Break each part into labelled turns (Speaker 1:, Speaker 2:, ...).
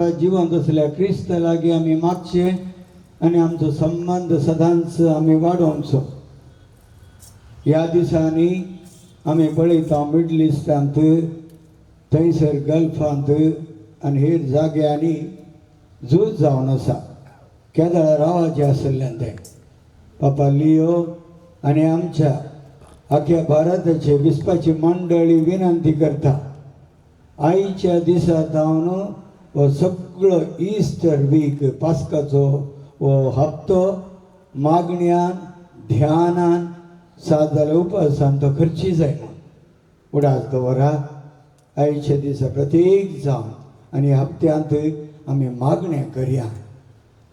Speaker 1: जिवंत असल्या क्रिस्त लागीं आमी मागचे आनी आमचो संबंद सदांच आमी वाडोवचो. ह्या दिसांनी आमी पळयता मिडल इस्टांत, थंयसर गल्फांत आनी हेर जाग्यांनी झूज जावन आसा. केदळा रावाचें आशिल्लें तें पापा लियो आनी आमच्या आख्या भारताचे विस्पाची मंडळी विनंती करता, आयच्या दिसा जावन हो सगळो इस्टर वीक, पास्काचो हो हप्तो मागण्यान, ध्यानान, सात जाल्यार उपासान तो खर्ची जाय म्हूण उडास दवरा. आयच्या दिसा प्रत्येक जावन आनी हप्त्यांत आमी मागणें करया.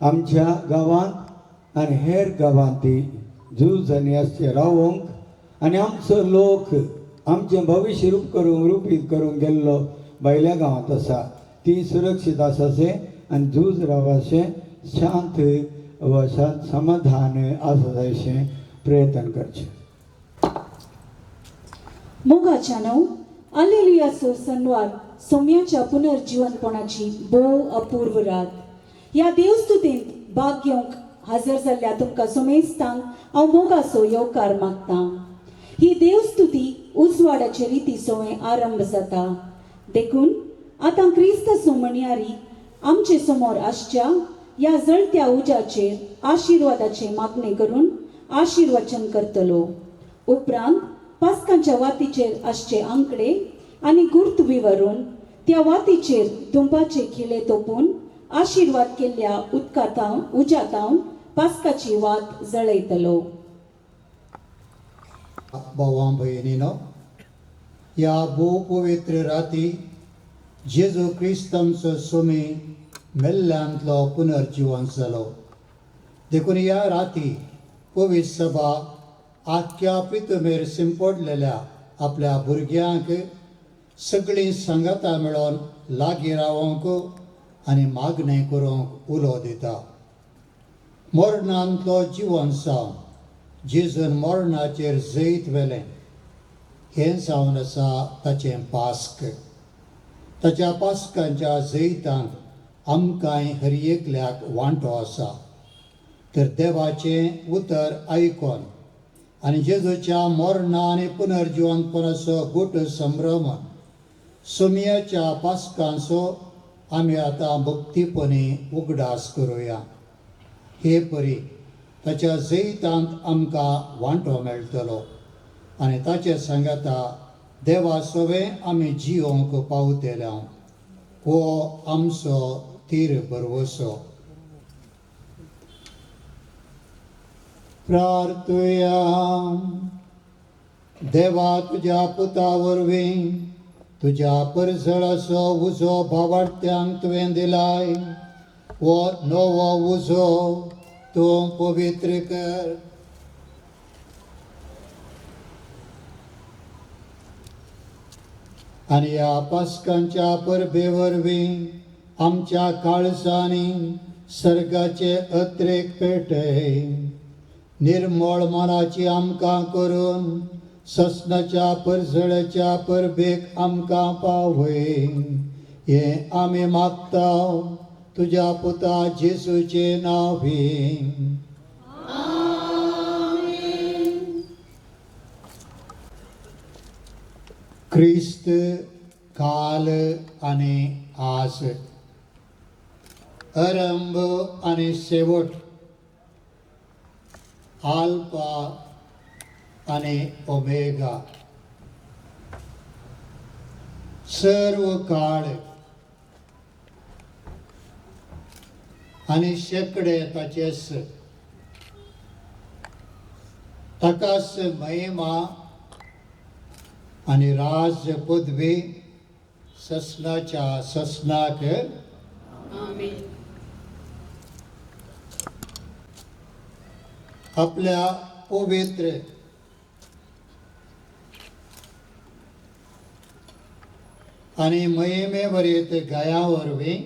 Speaker 1: आमच्या गांवांत आनी हेर गांवांत ती झूज आनी आसचें रावोंक आनी आमचो लोक आमचें भविश्य रूप करूंक रुपीत करूंक गेल्लो भायल्या गांवांत आसा ती सुरक्षीत आसाशें आनी झूज रावाशें शांत व शांत समाधान आसा जायशें प्रयत्न करचें.
Speaker 2: मोगाच्या न्हू आलेलुयाचो सनवार सोम्याच्या पुनर्जिवनपणाची भोव अपूर्व रात. ह्या देवस्तुतींत भाग घेवंक हजर जाल्ल्या तुमकां सुमेस्तांक हांव मोगाचो येवकार मागतां. ही देवस्तुती उजवाडाचे रिती सोवे आरंभ जाता. देखून आतां क्रिस्ताचो म्हणयारी आमचे समोर आसच्या ह्या जळत्या उज्याचेर आशिर्वादाचे मागणें करून आशिर्वचन करतलो. उपरांत पास्कांच्या वातीचेर आसचे आंकडे आनी गुर्त विवरून त्या वातीचेर दुंपाचे खिळे तोपून आशिर्वाद केल्ल्या उदकांत उज्यातावन पास्काची वात जळयतलो.
Speaker 3: भावां भयणीनो, ह्या भोव पवित्र राती जेजू क्रिस्त आमचो सोमी मेल्ल्यांतलो पुनर्जिवन जालो. देखून ह्या राती पवित्र सभा आख्या पितुमेर सिंपडलेल्या आपल्या भुरग्यांक सगळीं सांगातां मेळोन लागीं रावोंक आनी मागणें करूंक उलो दिता. मरणांतलो जिवन जावन जेजून मरणाचेर जैत व्हेलें हें जावन आसा ताचें पास्क. ताच्या पास्कांच्या जैतांत आमकांय हर एकल्याक वांटो आसा. तर देवाचें उतर आयकोन आनी जेजूच्या मरणा आनी पुनर्जिवनपणाचो गुट संभ्रमन सोमयाच्या पास्कांचो आमी आतां भक्तीपणी उगडास करुया. हे परी ताच्या जैतांत आमकां वांटो मेळटलो आनी ताचे सांगाता देवा सवें आमी जियोंक पावतले. हो आमचो तीर भरवसो. प्रार्थुया. देवा, तुज्या पुता वरवीं तुज्या परजळाचो उजो भावार्थ्यांक तुवें दिलाय. हो नवो उजो तूं पवित्र कर. आनी ह्या पास्कांच्या परबे वरवीं आमच्या काळजांनी सर्गाचे अत्रेक पेटय. निर्मळ मनाची आमकां करून ससनाच्या परजळाच्या परबेक आमकां पावय हें आमी मागता तुज्या पुता जेसूचे नांवी. क्रिस्त काल आनी आज, अरंभ आनी शेवट, आल्फा आनी ओमेगा, सर्व काळ आनी शेकडे ताचेच. ताकाच महिमा आनी राज पदवी ससनाच्या ससनाक. आपल्या पवित्र आनी महिमे वरीत गाया वरवीं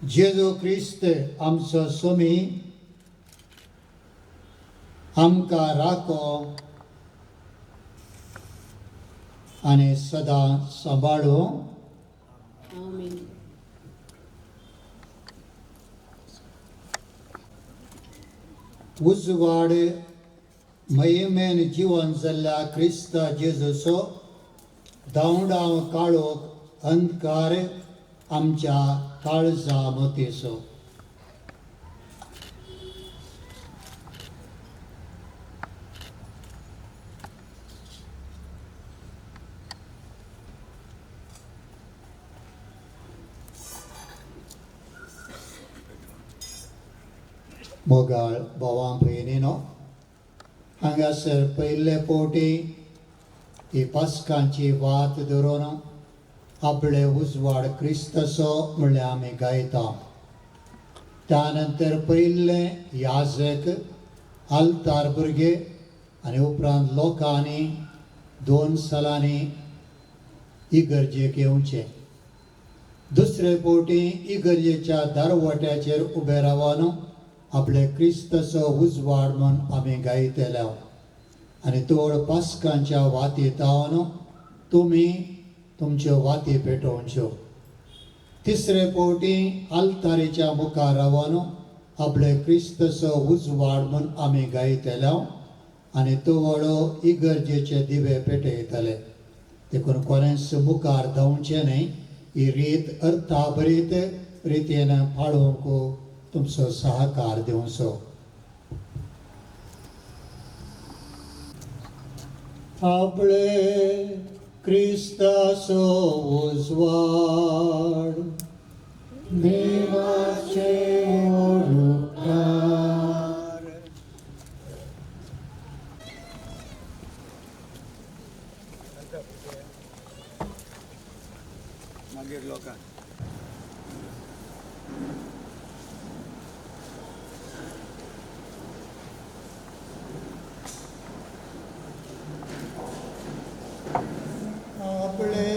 Speaker 3: जेजू क्रिस्त आमचो सोमी आमकां राखो आनी सदां सांबाळूं.
Speaker 4: आमेन.
Speaker 3: उजवाड महिमेन जिवन जाल्ल्या क्रिस्ता जेजूचो धांवडाव काळोख अंधकार आमच्या काळजा मतीचो. मोगाळ भावां भयणीनो, हांगासर पयले फावटी ही पास्कांची वात धरून आपले उजवाड क्रिस्ताचो म्हणल्यार आमी गायता. त्या नंतर पयले याजक आल्तार भुरगे आनी उपरांत लोकांनी 2 सालांनी इगर्जेक येवचें. दुसरे फावटी इगर्जेच्या दारवट्याचेर उबे रावन आपले क्रिस्ताचो उजवाड म्हूण आमी गायतले आनी तोड पास्कांच्या वाती तावन तुमी तुमच्यो वाती पेटोवच्यो. तिसरे फावटी आल्तारीच्या मुखार रावन आपले क्रिस्ताचो उजवाड म्हूण आमी गायतले आनी तवळो इगर्जेचे दिवे पेटयतले. देखून कोणेंच मुखार धांवचें न्हय. ही रीत अर्थाभरीत रितीन पाळोवंक तुमचो सहकार दिवचो. आपले क्रिस्ताचो उजवाड
Speaker 1: देवाचे उपकार. मागीर लोकांक
Speaker 3: आपले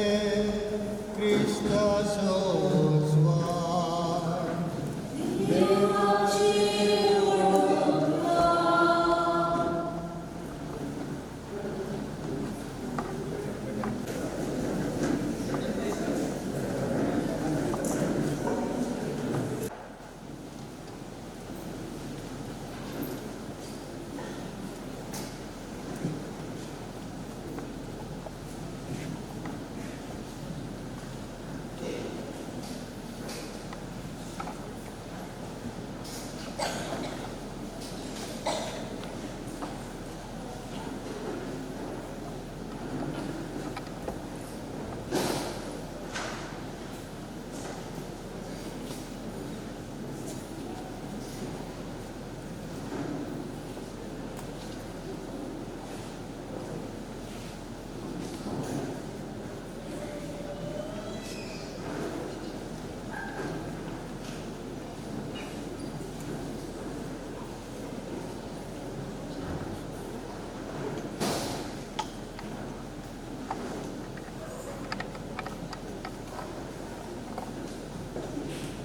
Speaker 3: क्रिस्ताचो उजवाड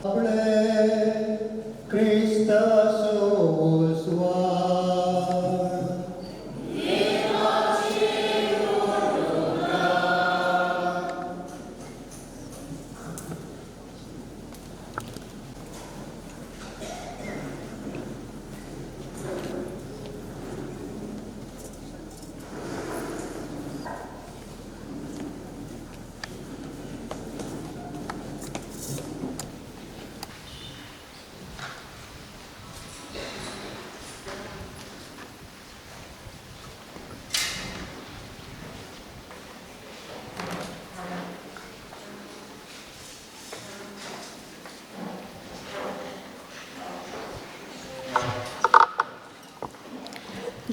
Speaker 3: आपले क्रिस्ताचो उजवाड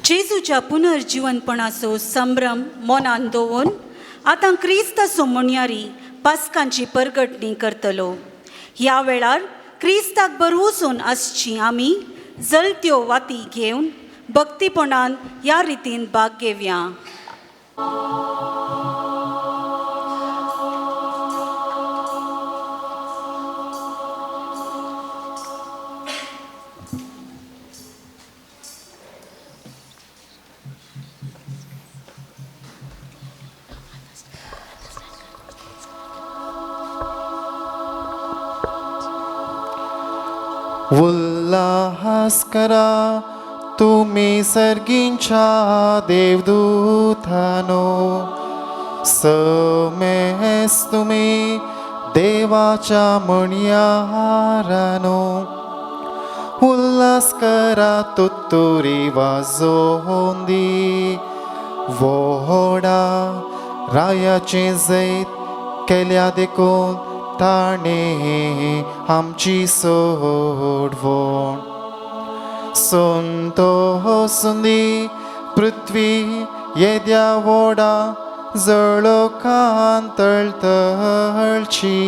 Speaker 2: जेजूच्या पुनर्जीवनपणाचो संभ्रम मनान दवरून आतां क्रिस्ताचो म्हणयारी पास्कांची परगटणी करतलो. ह्या वेळार क्रिस्ताक बरवसून आसची आमी जलत्यो वाती घेवन भक्तीपणान ह्या रितीन भाग घेवया.
Speaker 5: उल्हास करा तुमी सर्गींच्या देवदूतानो, समेस तुमी देवाच्या म्हणयारानो। उल्हास करा तुतुरी वाजोवन दी, व्हडा रायाचें जैत केल्या देखून ताणें आमची सोडवण। संतोसूंदी पृथ्वी येद्या व्हडा जळोखान तळतळची,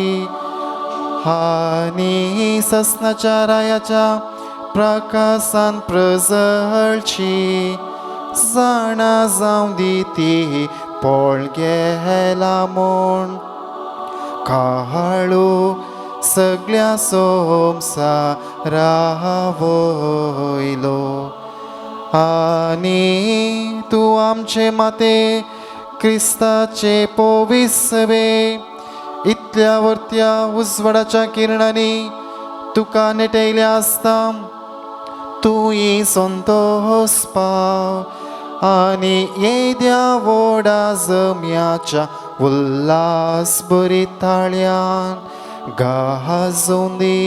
Speaker 5: आनी ससनाच्या रायाच्या प्रकासान प्रजळची। जाणा जावं दी ती पळ गेला म्हूण, काळो सगळ्या संवसारा वयलो। आनी तूं आमचे माते क्रिस्ताचे पविसवे इतल्या वर्त्या उजवाडाच्या किरणांनी तुका नेटयल्या आसता, तूंय संतोस पाव आनी येद्या व्हडा जम्याच्या उल्हास बरी ताळ्यान गाजोवन दी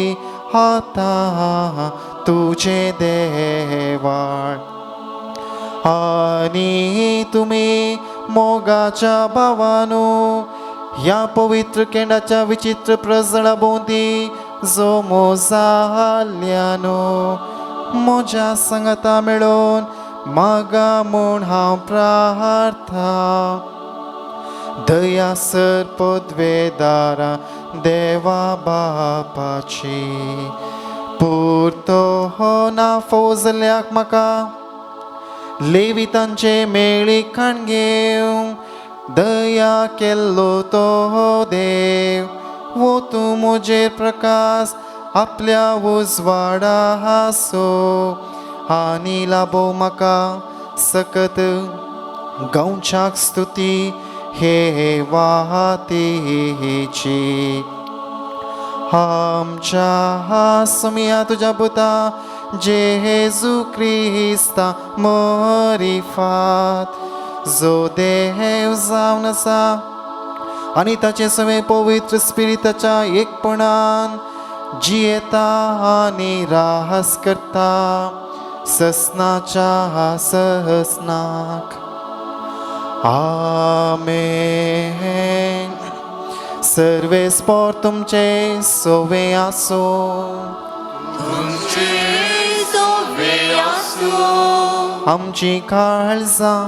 Speaker 5: आतां तुजें देवाळ। आनी तुमी मोगाच्या भावानू ह्या पवित्र केंडाच्या विचित्र प्रजळा भोंवती जमो जाल्ल्यानो, म्हज्या सांगाता मेळोन मागा म्हूण हांव प्रार्था। दयासर पदवेदारा देवा बापाची, पुरतो हो ना फौजल्याक म्हाका लेवितांचे मेळी खाण घेवंक दया केल्लो तो देव। वो तूं म्हजेर प्रकाश आपल्या उजवाडा हासो, आनी लाबो म्हाका सकत गांवच्याक स्तुती हे वातीची। आमच्या सोमिया तुज्या पुता जेजू क्रिस्ता मरिफात, जो देव जावन आसा आनी ताचें सगळें पवित्र स्पिरिताच्या एकपणान जियेता आनी रास करता ससनाच्या ससनाक। आमेन। सर्वेस्पोर तुमचे सोवे आसूं, आमची काळजां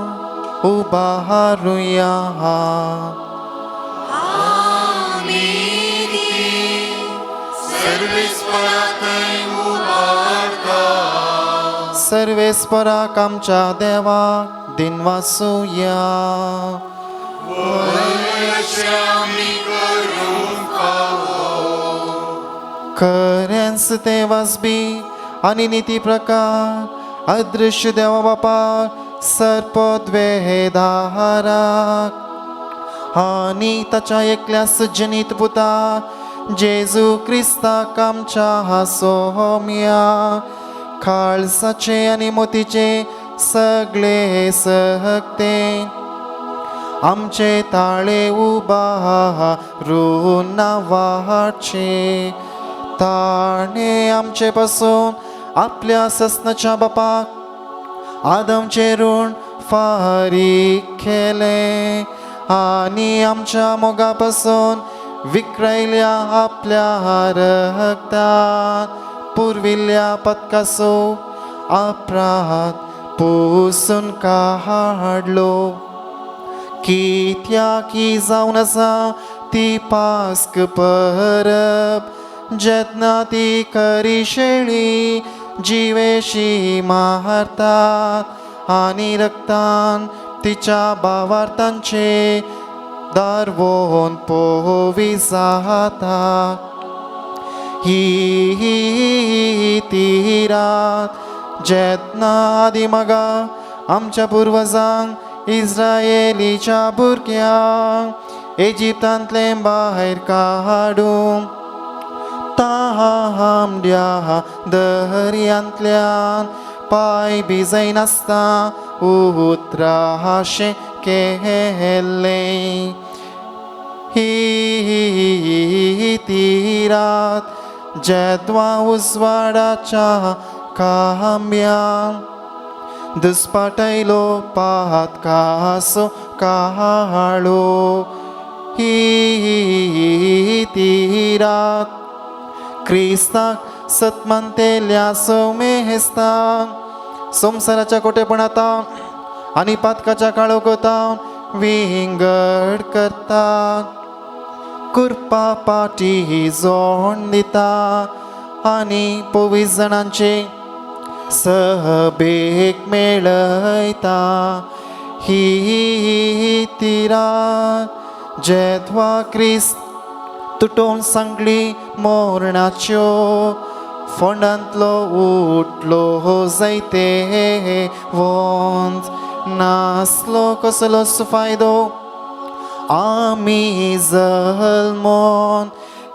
Speaker 5: उबारुया। सर्वेस्पराक आमच्या देवाक दिनवासुया। खरेंच तें वाजबी आनी निती प्रकार अदृश्य देवा बापा सर्पद्वेदाराक आनी ताच्या एकल्या सज्जनीत पुता जेजू क्रिस्ताक आमच्या सोम्या खाळसाचे आनी मोतीचे सगळे सहकते आमचे ताळे उबारून वाडचे। ताणे आमचे पासून आपल्या ससनाच्या बापाक आदमचें ऋण फारीक केलें आनी आमच्या मोगा पासून विक्रयल्या आपल्या रक्तान पुर्विल्ल्या पदकाचो अपराध पुसून काडलो। कित्याक ही जावन आसा ती पास्क परब, जेन्ना ती खरी शेळी जिवेशी मारतात आनी रक्तान तिच्या भावार्थांचे दारवोन पोवी जाता। ही ती रात जेन्ना आदी मगा आमच्या पुर्वजांक इस्रायलीच्या भुरग्यांक इजिप्तांतलें भायर काडूंक तांबड्या दर्यांतल्यान पांय भिजयनासतना उतराशें केल्लें. ही ती रात जेद्वा उजवाडाच्या खांब्यान दुस्पाटयलो पातकासो काळो. ही ती रात क्रिस्ताक सतमंतेल्या सोमेस्तांक संवसाराच्या कोटेपणांत आनी पातकाच्या काळोखोतावन विंगड करता, कृपा पाटी जोड दिता आनी पवीस जाणांचे सभेक मेळयता. ही ती रात जेद्वा क्रिस्त तुटोवन सांगली मोरणाच्यो फोंडांतलो उठलो जायते वोंत नासलो कसलोच फायदो आमी जल्मोन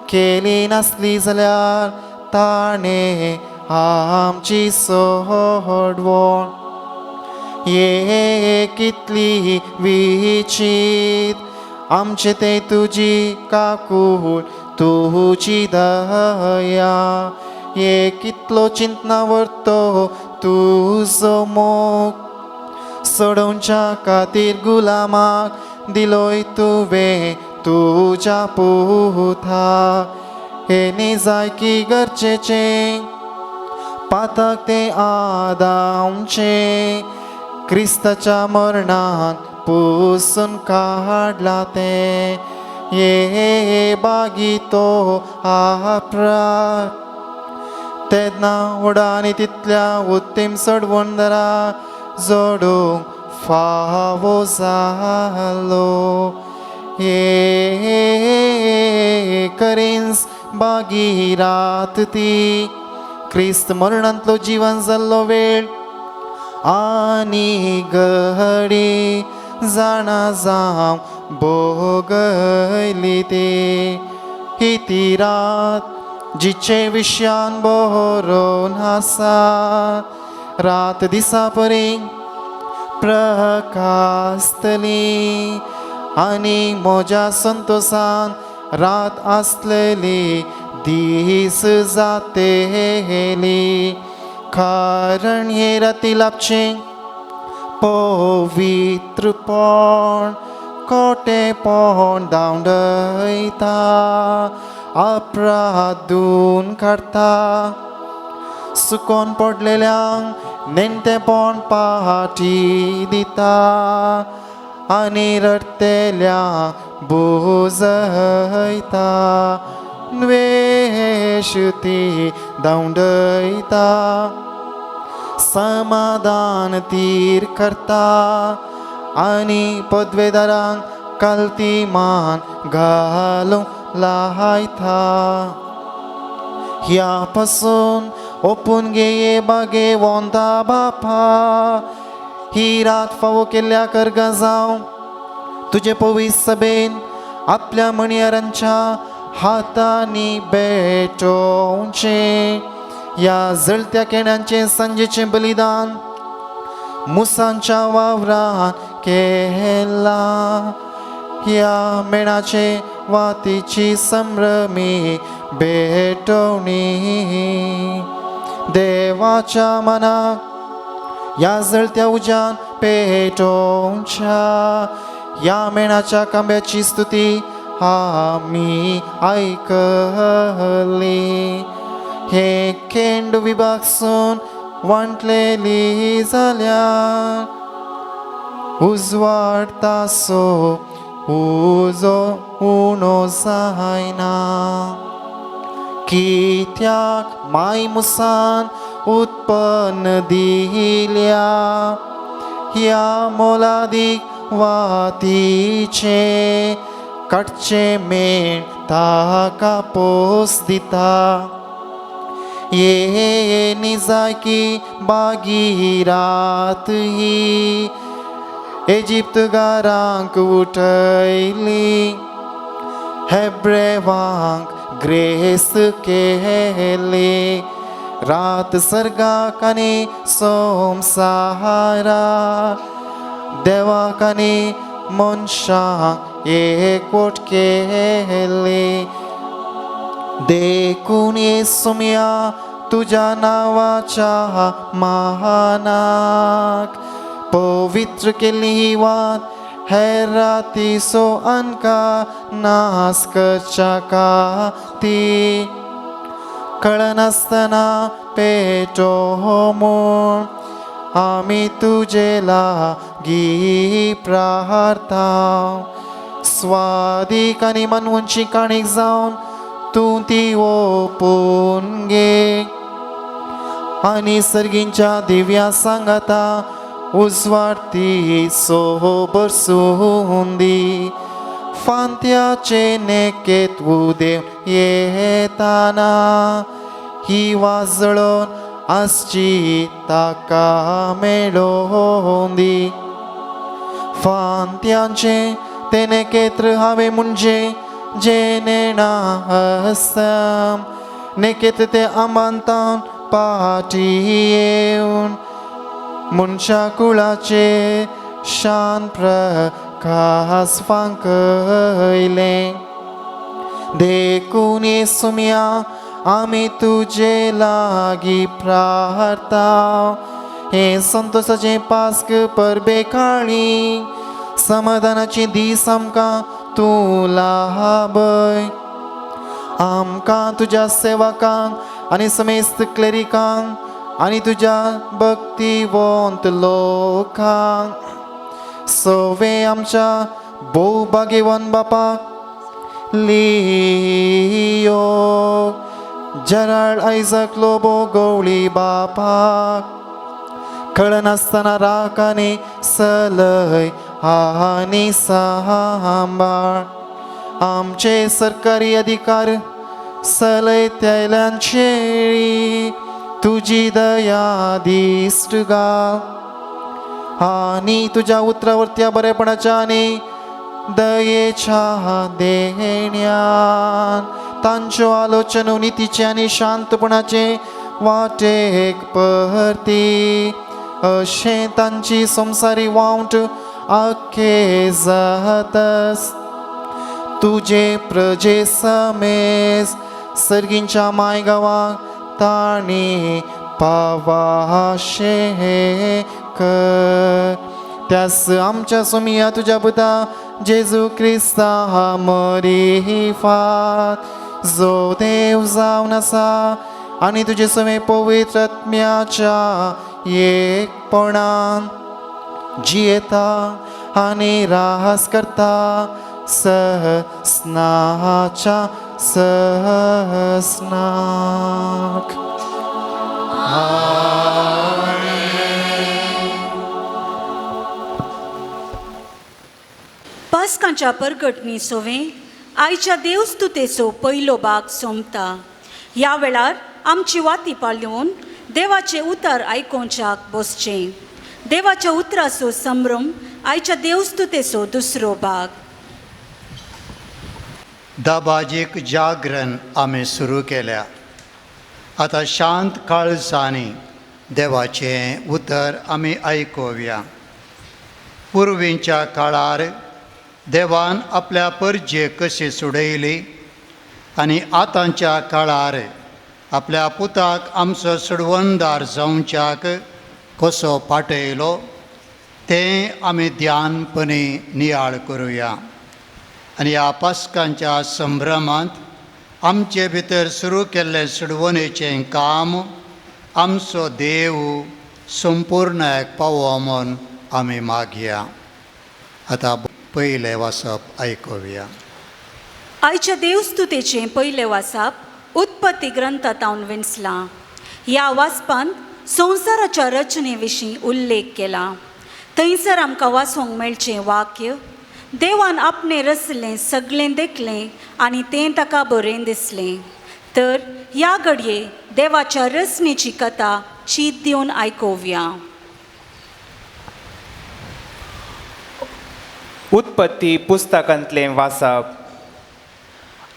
Speaker 5: केली नासली जाल्यार ताणें आमची सोडवण. ये कितली विचीत आमचे ते तुजी काकूळ तुजी दया, ये कितलो चिंतना व्हरतो तुजो मोग सोडोवच्या खातीर गुलामाक दिलोय तुवें तुज्या पुता. हे निजायकी गरजेचें पातक तें आदावचें क्रिस्ताच्या मरणान पुसून काडला तें. ये बागी तो आपरात तेन्ना व्हडा आनी तितल्या उत्तीम सोडवणदारा जोडूंक फावो जालो. ये करिन्स बागी रात ती क्रिस्त मरणांतलो जिवन जाल्लो वेळ आनी घडी जाणा जावं भोगयली ती. ही ती रात जिचे विशयान बरोवन आसा रात दिसा परी प्रकासतली आनी म्हज्या संतोसान रात आसलेली दीस जातेली. कारण हे राती लाभचें पवित्रपण कोटेपण धांवडयता अपराध धुवन काडटा सुकोन पडलेल्यांक नेणटेपण पाटी दिता आनी रडटेल्यांक बुजयता द्वेश ती धांवडयता समाधान तीर करता आनी पदवेदारांक कालती मान घालूंक लायता. ह्या पासून ओपून घेये बागे वोंता बापा ही रात फावो केल्ल्या करगा जावं तुजे पवीस सभेन आपल्या म्हणयारांच्या हातांनी भेटोवचें. ह्या जळत्या केण्यांचें सांजेचें बलिदान मुसांच्या वावरान केलां. ह्या मेणाचे वातीची संभ्रमी भेटवणी देवाच्या मनाक ह्या जळत्या उज्यान पेटोवच्या ह्या मेणाच्या कांब्याची स्तुती आमी आयकली. हे केंड विभागसून वांटलेली जाल्यार उजवाडतासो उजो उणो जायना. कित्याक माय मुसान उत्पन्न दिल्या ह्या मोलादीक वातीचें काडचें मेण ताका पोस दिता. ये निजायकी बागी रात ही इजिप्तगारांक उठयली हेब्रेवांक ग्रेस केली रात सर्गाक आनी संवसारा देवाक आनी मनशांक एकवट केली देखून येसुम्या तुज्या नांवाच्या मानाक पवित्र केल्ली ही वात हेर रातीचो आमकां नास करच्या खातीर कळनासतना पेटो म्हूण आमी तुजे लागीं प्रार्थना स्वादीक आनी मनवंची काणीक जावन तूं ती ओपून घे आनी सर्गींच्या दिव्या सांगाता उजवाडती सोबर सुंदी फांत्याचे नेकेत उदेव येताना ही वाजळोन आसची ताका मेळोंदी फांत्यांचे ते नेकेत्र हांवें म्हणजे जे नेणा आसम नेकेत्र ते आमांतान पाटी येवन मनशा कुळाचे शान प्रकाश फांकयलें देखून येसुम्या आमी तुजे लागीं प्रार्थना हे संतोषाचें पास्क परबे काळी समाधानाचे दीस आमकां तूं लाभय आमकां तुज्या सेवकांक आनी समेस्त क्लेरिकांक आनी तुज्या भक्तिवंत लोकांक सवे आमच्या भोव भाग्यवान बापाक लियो जराळ आयजक लोबो गवळी बापाक कळनासतना राख आनी सलय आनी सांबाळ आमचे सरकारी अधिकार सलयतल्यांचेरी तुजी दया दिश्ट घाल आनी तुज्या उतरावरत्या बरेपणाच्या आनी दयेच्या देण्यान तांच्यो आलोचन नितीचे आनी शांतपणाचे वाटेक परती अशें तांची संवसारी वावट आख्खे जातस तुजे प्रजे समेज सर्गींच्या मायगांवाक तांणी पावाशें कर त्यास आमच्या सोमिया तुज्या पुता जेजू क्रिस्ता मरिफात जो देव जावन आसा आनी तुजे समे पवित्र आत्म्याच्या एकपणान जियेता आनी रास करता सहस्नाच्या सहस्नाक.
Speaker 2: पास्कांच्या परगटणी सोवे आयच्या देवस्तुतेचो पयलो भाग सोंपता. ह्या वेळार आमची वाती पाळून देवाचें उतर आयकोवच्याक बसचें. देवाच्या उतराचो संभ्रम आयच्या देवस्तुतेचो दुसरो भाग.
Speaker 3: दबाजीक जागरण आमी सुरू केल्या. आतां शांत काळजांनी देवाचें उतर आमी आयकुया. पुर्वींच्या काळार देवान आपल्या परजेक कशी सोडयली आनी आतांच्या काळार आपल्या पुताक आमचो सोडवणदार जावच्याक कसो पाटयलो तें आमी ध्यानपणी नियाळ करुया. आनी ह्या पास्कांच्या संभ्रमांत आमचे भितर सुरू केल्लें सोडवणेचें काम आमचो देव संपूर्णाक पावो म्हूण आमी मागया. आतां पयलें वाचप आयकुया.
Speaker 2: आयच्या देवस्तुतेचें पयलें वाचप उत्पत्ती ग्रंथांत विंचलां. ह्या वाचपांत संवसाराच्या रचने विशीं उल्लेख केला. थंयसर आमकां वाचूंक मेळचें वाक्य देवान आपणें रचलें सगळें देखलें आनी तें ताका बरें दिसलें. तर ह्या घडये देवाच्या रचनेची कथा चीत दिवन आयकुया.
Speaker 6: उत्पत्ती पुस्तकांतलें वाचप.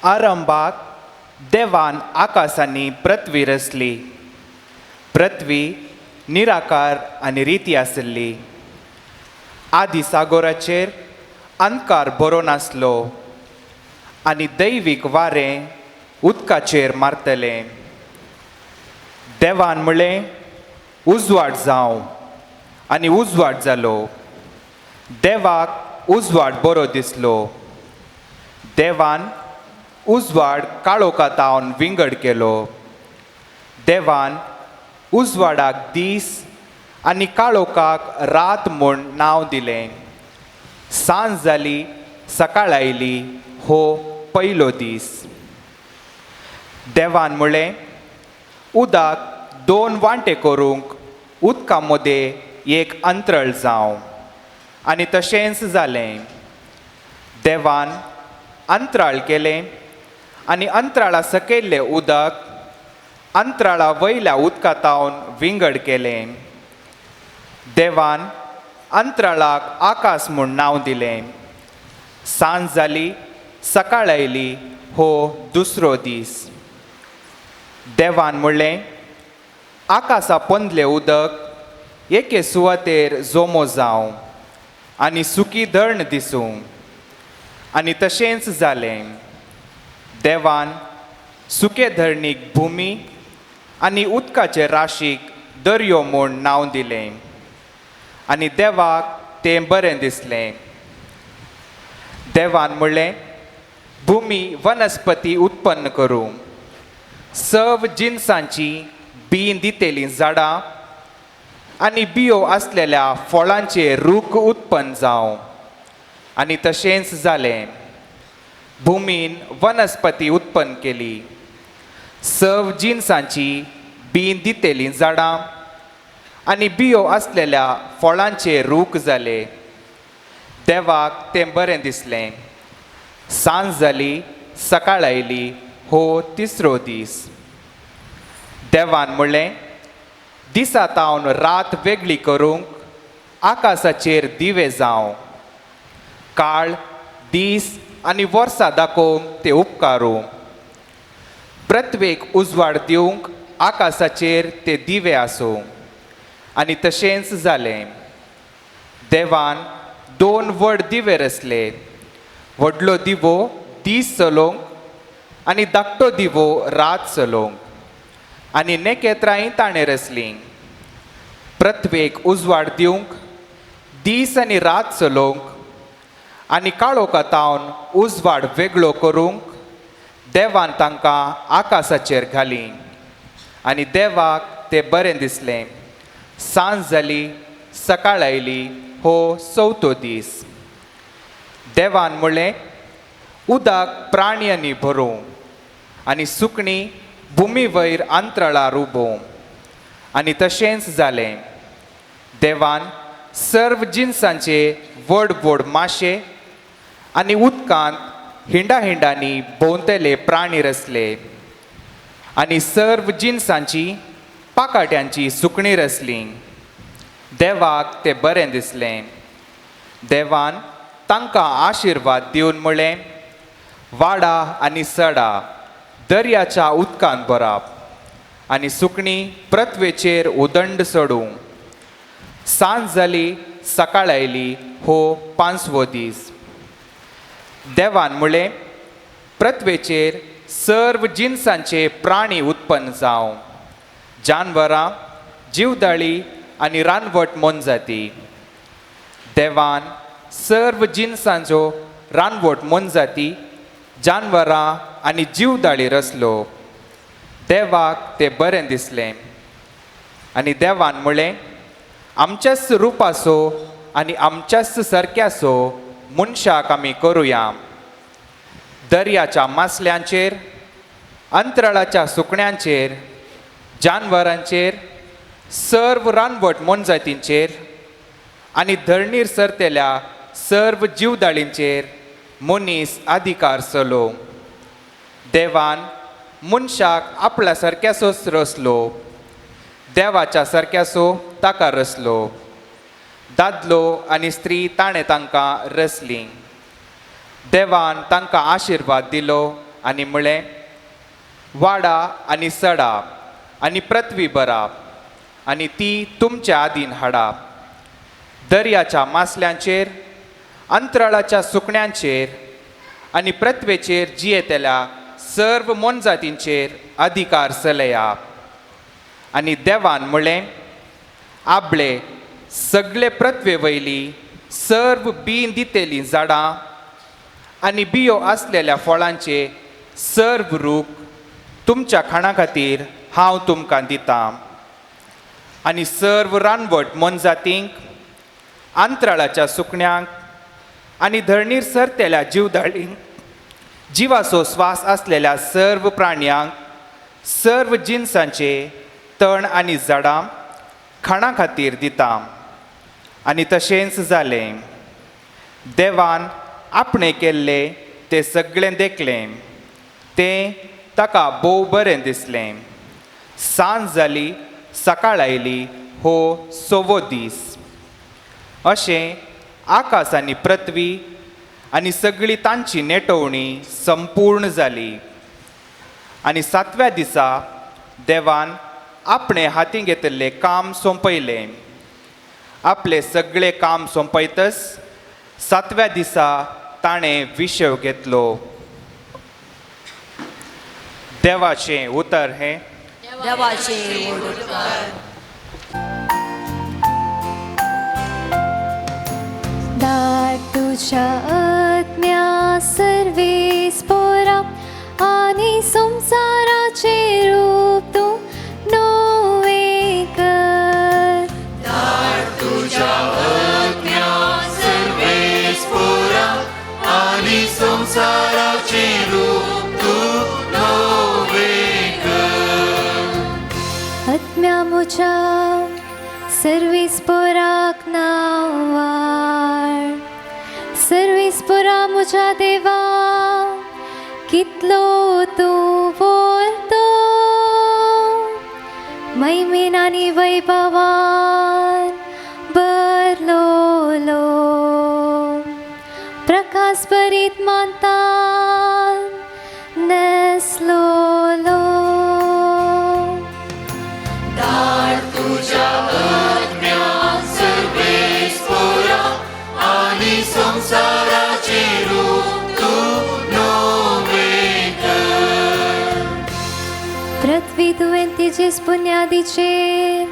Speaker 6: आरंभाक देवान आकाश आनी पृथ्वी रचली. पृथ्वी निराकार आनी रिती आशिल्ली. आदी सागोराचेर अंधकार बरो नासलो आनी दैवीक वारें उदकाचेर मारतलें. देवान म्हळें, उजवाड जावं, आनी उजवाड जालो. देवाक उजवाड बरो दिसलो. देवान उजवाड काळोखांत विंगड केलो. देवान उजवाडाक दीस आनी काळोखाक रात म्हूण नांव दिलें. सांज जाली, सकाळ आयली, हो पयलो दीस. देवान म्हळें, उदक दोन वांटे करूंक उदका मदें एक अंतरळ जावं, आनी तशेंच जालें. देवान अंतराळ केलें आनी अंतराळा सकयल्लें उदक अंतराळा वयल्या उदका तावन विंगड केलें. देवान अंतराळाक आकाश म्हूण नांव दिलें. सांज जाली, सकाळ आयली, हो दुसरो दीस. देवान म्हणलें, आकाशा पोंदलें उदक एके सुवातेर जोमो जावं आनी सुकी धरण दिसूं, आनी तशेंच जालें. देवान सुके धरणीक भुमी आनी उदकाचे राशीक दर्यो म्हूण नांव दिलें, आनी देवाक तें बरें दिसलें. देवान म्हणलें, भुमी वनस्पती उत्पन्न करूं, सव जिनसांची बीं दितेलीं झाडां आनी बियो आसलेल्या फळांचे रूख उत्पन्न जावं, आनी तशेंच जालें. भुमीन वनस्पती उत्पन्न केली, सव जिनसांची बीं दितेलीं झाडां आनी बियो आसलेल्या फळांचे रूख जाले. देवाक तें बरें दिसलें. सांज जाली, सकाळ आयली, हो तिसरो दीस. देवान म्हणलें, दिसा तावन रात वेगळी करूंक आकाशाचेर दिवे जावं, काळ दीस आनी वर्सां दाखोवंक ते उपकारूं, पृथ्वेक उजवाड दिवंक आकाशाचेर ते दिवे आसूं, आनी तशेंच जालें. देवान दोन व्हड दिवे रचले, व्हडलो दिवो दीस चलोवंक आनी धाकटो दिवो रात चलोवंक, आनी नेकेत्रांय ताणें रचलीं. पृथ्वेक उजवाड दिवंक दीस आनी रात चलोवंक आनी काळोखा तावन उजवाड वेगळो करूंक देवान तांकां आकाशाचेर घालीं, आनी देवाक तें बरें दिसलें. सांज जाली, सकाळ आयली, हो चवथो दीस. देवान म्हणलें, उदक प्राण्यांनी भरूं आनी सुकणीं भुमी वयर अंतराळार उबोवं, आनी तशेंच जालें. देवान सर्व जिनसांचे व्हड व्हड माशे आनी उदकांत हिंडा हिंडांनी भोंवतले प्राणी रचले, आनी सर्व जिनसांची पाकाट्यांची सुकणीं रचलीं. देवाक तें बरें दिसलें. देवान तांकां आशिर्वाद दिवन म्हणलें, वाडा आनी सडा, दर्याच्या उदकांत भराप आनी सुकणीं पृथ्वेचेर उदंड चडूं. सांज जाली, सकाळ आयली, हो पांचवो दीस. देवान म्हणलें, पृथ्वेचेर सर्व जिनसांचे प्राणी उत्पन्न जावं, जानवरां, जिवदाळी आनी रानवट मोनजाती. देवान सर्व जिनसांचो रानवट मोनजाती, जानवरां आनी जिवदाळी रचलो. देवाक तें बरें दिसलें. आनी देवान म्हणलें, आमच्याच रुपाचो आनी आमच्याच सारक्याचो मनशाक आमी करुया. दर्याच्या मासल्यांचेर, अंतराळाच्या सुकण्यांचेर, जानवरांचेर, सर्व रानवट मोनजातींचेर आनी धरणीर सरतेल्या सर्व जिवदाळींचेर मनीस अधिकार चलो. देवान मनशाक आपल्या सारक्याचोच रचलो, देवाच्या सारक्याचो ताका रचलो. दादलो आनी स्त्री ताणें तांकां रचलीं. देवान तांकां आशिर्वाद दिलो आनी म्हळें, वाडा आनी सडा आनी पृथ्वी बरा आनी ती तुमच्या आदीन हाडा. दर्याच्या मासल्यांचेर, अंतराळाच्या सुकण्यांचेर आनी पृथ्वेचेर जियेतल्या सर्व मोनजातींचेर अधिकार चलया. आनी देवान म्हळें, आपले सगळे पृथ्वे वयली सर्व बीं दितेलीं झाडां आनी बियो आसलेल्या फळांचे सर्व रूख तुमच्या खाणा खातीर हांव तुमकां दितां. आनी सर्व रानवट मोनजातींक, अंतराळाच्या सुकण्यांक आनी धरणीर सरतेल्या जिवदाळींक, जिवाचो स्वास आसलेल्या सर्व प्राण्यांक, सर्व जिनसांचे तण आनी झाडां खाणा खातीर दिता. आनी तशेंच जालें. देवान आपणें केल्लें तें सगळें देखलें, तें ताका भोव बरें दिसलें. सांज जाली, सकाळ आयली, हो सवो दीस. अशें आकाश आनी पृथ्वी आनी सगळी तांची नेटोवणी संपूर्ण जाली. आनी सातव्या दिसा देवान आपणें हातीं घेतिल्लें काम सोंपयलें. आपलें सगळें काम सोंपयतच सातव्या दिसा ताणें विशेव घेतलो. देवाचें उतर हें.
Speaker 4: देवाचें उपकार.
Speaker 7: दाट तुझ्या आत्म्या सर्वेस पोरा आनी संवसाराचे रूप तूं नवें कर.
Speaker 5: दाट तुझ्या आत्म्या सर्वेस पोरा आनी संवसाराचे रूप तूं नवें कर.
Speaker 7: आत्म्या म्हज्या सर्वेस पोराक नांवार, सर्वेस पोरा म्हज्या देवा कितलो तूं बोलतो, महिमेन आनी वैभवान भरलोलो, प्रकाश भरीत मानतान नेसलोलो.
Speaker 5: दाट तुझ्या आत्म्या सर्वेस पोरा आनी संवसाराचे रूप तूं नवें कर.
Speaker 7: पृथ्वी तुवें तिजेच बुन्यादीचेर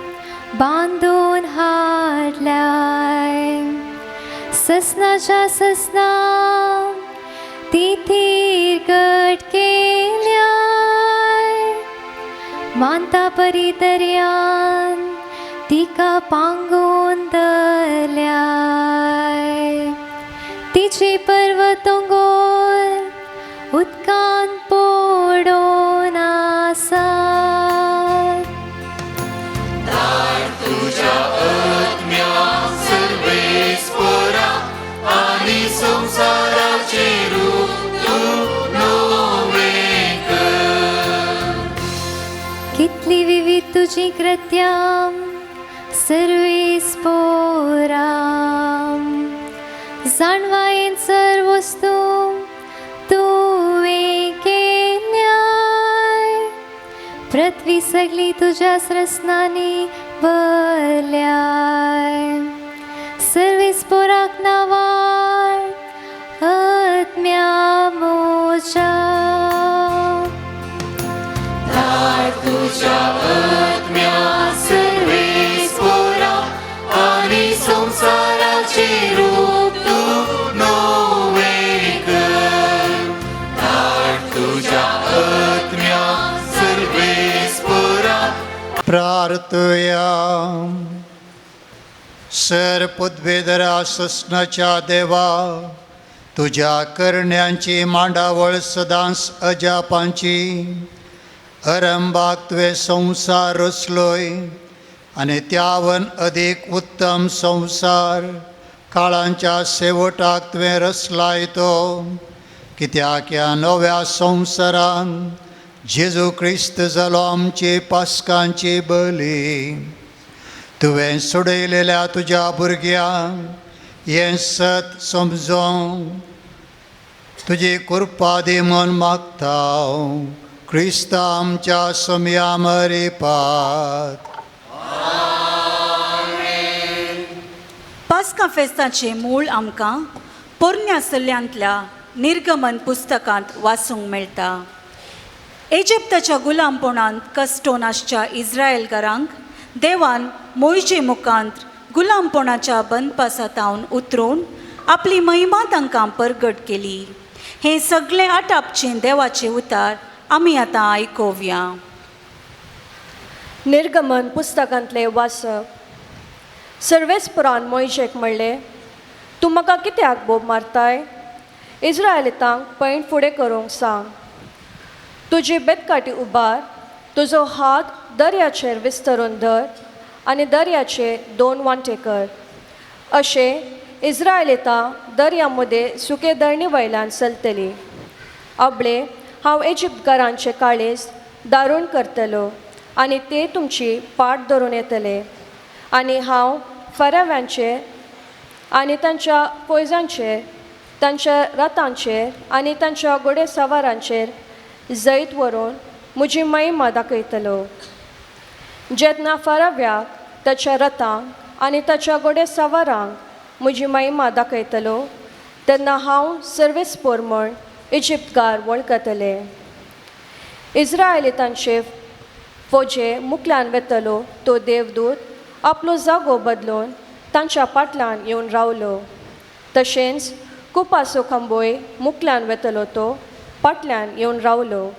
Speaker 7: बांदून हाडल्याय, ससनाच्या ससना ती थीर घट केल्याय, मानता परी दर्यान तिका पांगून धरल्याय, तिचे पर्वतोंगोर उदकान पडोन आसा.
Speaker 5: दाट तुझ्या आत्म्या सर्वेस पोरा आनी संवसाराचे रूप तूं नवें कर.
Speaker 7: कितली विविध तुजी कृत्यां सर्वेस पोरा, जाणवायेन सर्व वस्तू तुवें केल्याय, पृथ्वी सगळी तुज्या रसनांनी भरल्याय, सर्वेस पोराक नांवार आत्म्या म्हज्या.
Speaker 5: दाट तुझ्या आत्म्या सर्वेस पोरा आनी संवसाराचे रूप तूं नवें कर. दाट तुझ्या आत्म्या सर्वेस पोरा.
Speaker 3: प्रार्थया. सर पदवेदरा ससनाच्या देवा, तुज्या करण्यांची मांडावळ सदांच अजापांची. अरंभाक तुवें संवसार रचलोय आनी त्यावन अदीक उत्तम संवसार काळांच्या शेवटाक तुवें रचलाय तो, कित्याक ह्या नव्या संवसारान जेजू क्रिस्त जालो आमची पास्कांची बली. तुवें सोडयलेल्या तुज्या भुरग्यांक हें सत समजोंक तुजी कृपा दी म्हूण मागता, क्रिस्ता आमच्या सोमया मरिपात.
Speaker 2: पास्का फेस्ताचें मूळ आमकां पोरण्या सल्ल्यांतल्या निर्गमन पुस्तकांत वाचूंक मेळटा. इजिप्ताच्या गुलामपणांत कस्टोन आसच्या इस्रायलकारांक देवान मोयजे मुखांत गुलामपणाच्या बंदपासांत उतरून आपली महिमा तांकां परगट केली. हें सगळें आटापचें देवाचें उतार आमी आतां आयकोवया.
Speaker 8: निर्गमन पुस्तकांतलें वाचप. सर्वेस्परान मोयजेक म्हणलें, तूं म्हाका कित्याक बोब मारताय? इस्रायलितांक पैण फुडें करूंक सांग. तुजी बेतकाटी उबार, तुजो हात दर्याचेर विस्तरून धर आनी दर्याचे दोन वांटे कर. अशें इस्रायलितां दर्या मदें सुके धरणी वयल्यान चलतली. अबळे हांव इजिप्तकारांचे काळीज दारूण करतलो आनी ते तुमची पाट धरून येतले आनी हांव फराव्यांचेर आनी तांच्या फौजांचेर, तांच्या रथांचेर आनी तांच्या घोडेसवारांचेर जैत व्हरून म्हजी महिमा दाखयतलो. जेन्ना फराव्याक, ताच्या रथांक आनी ताच्या घोडेसवारांक म्हजी महिमा दाखयतलो तेन्ना हांव सर्वेस्पोर म्हण इजिप्तकार वळखतले. इस्रायलितांचे फौजे मुखल्यान वेतलो तो देवदूत आपलो जागो बदलून तांच्या फाटल्यान येवन रावलो. तशेंच कुपासो खांबोय मुखल्यान वेतलो तो फाटल्यान येवन रावलो.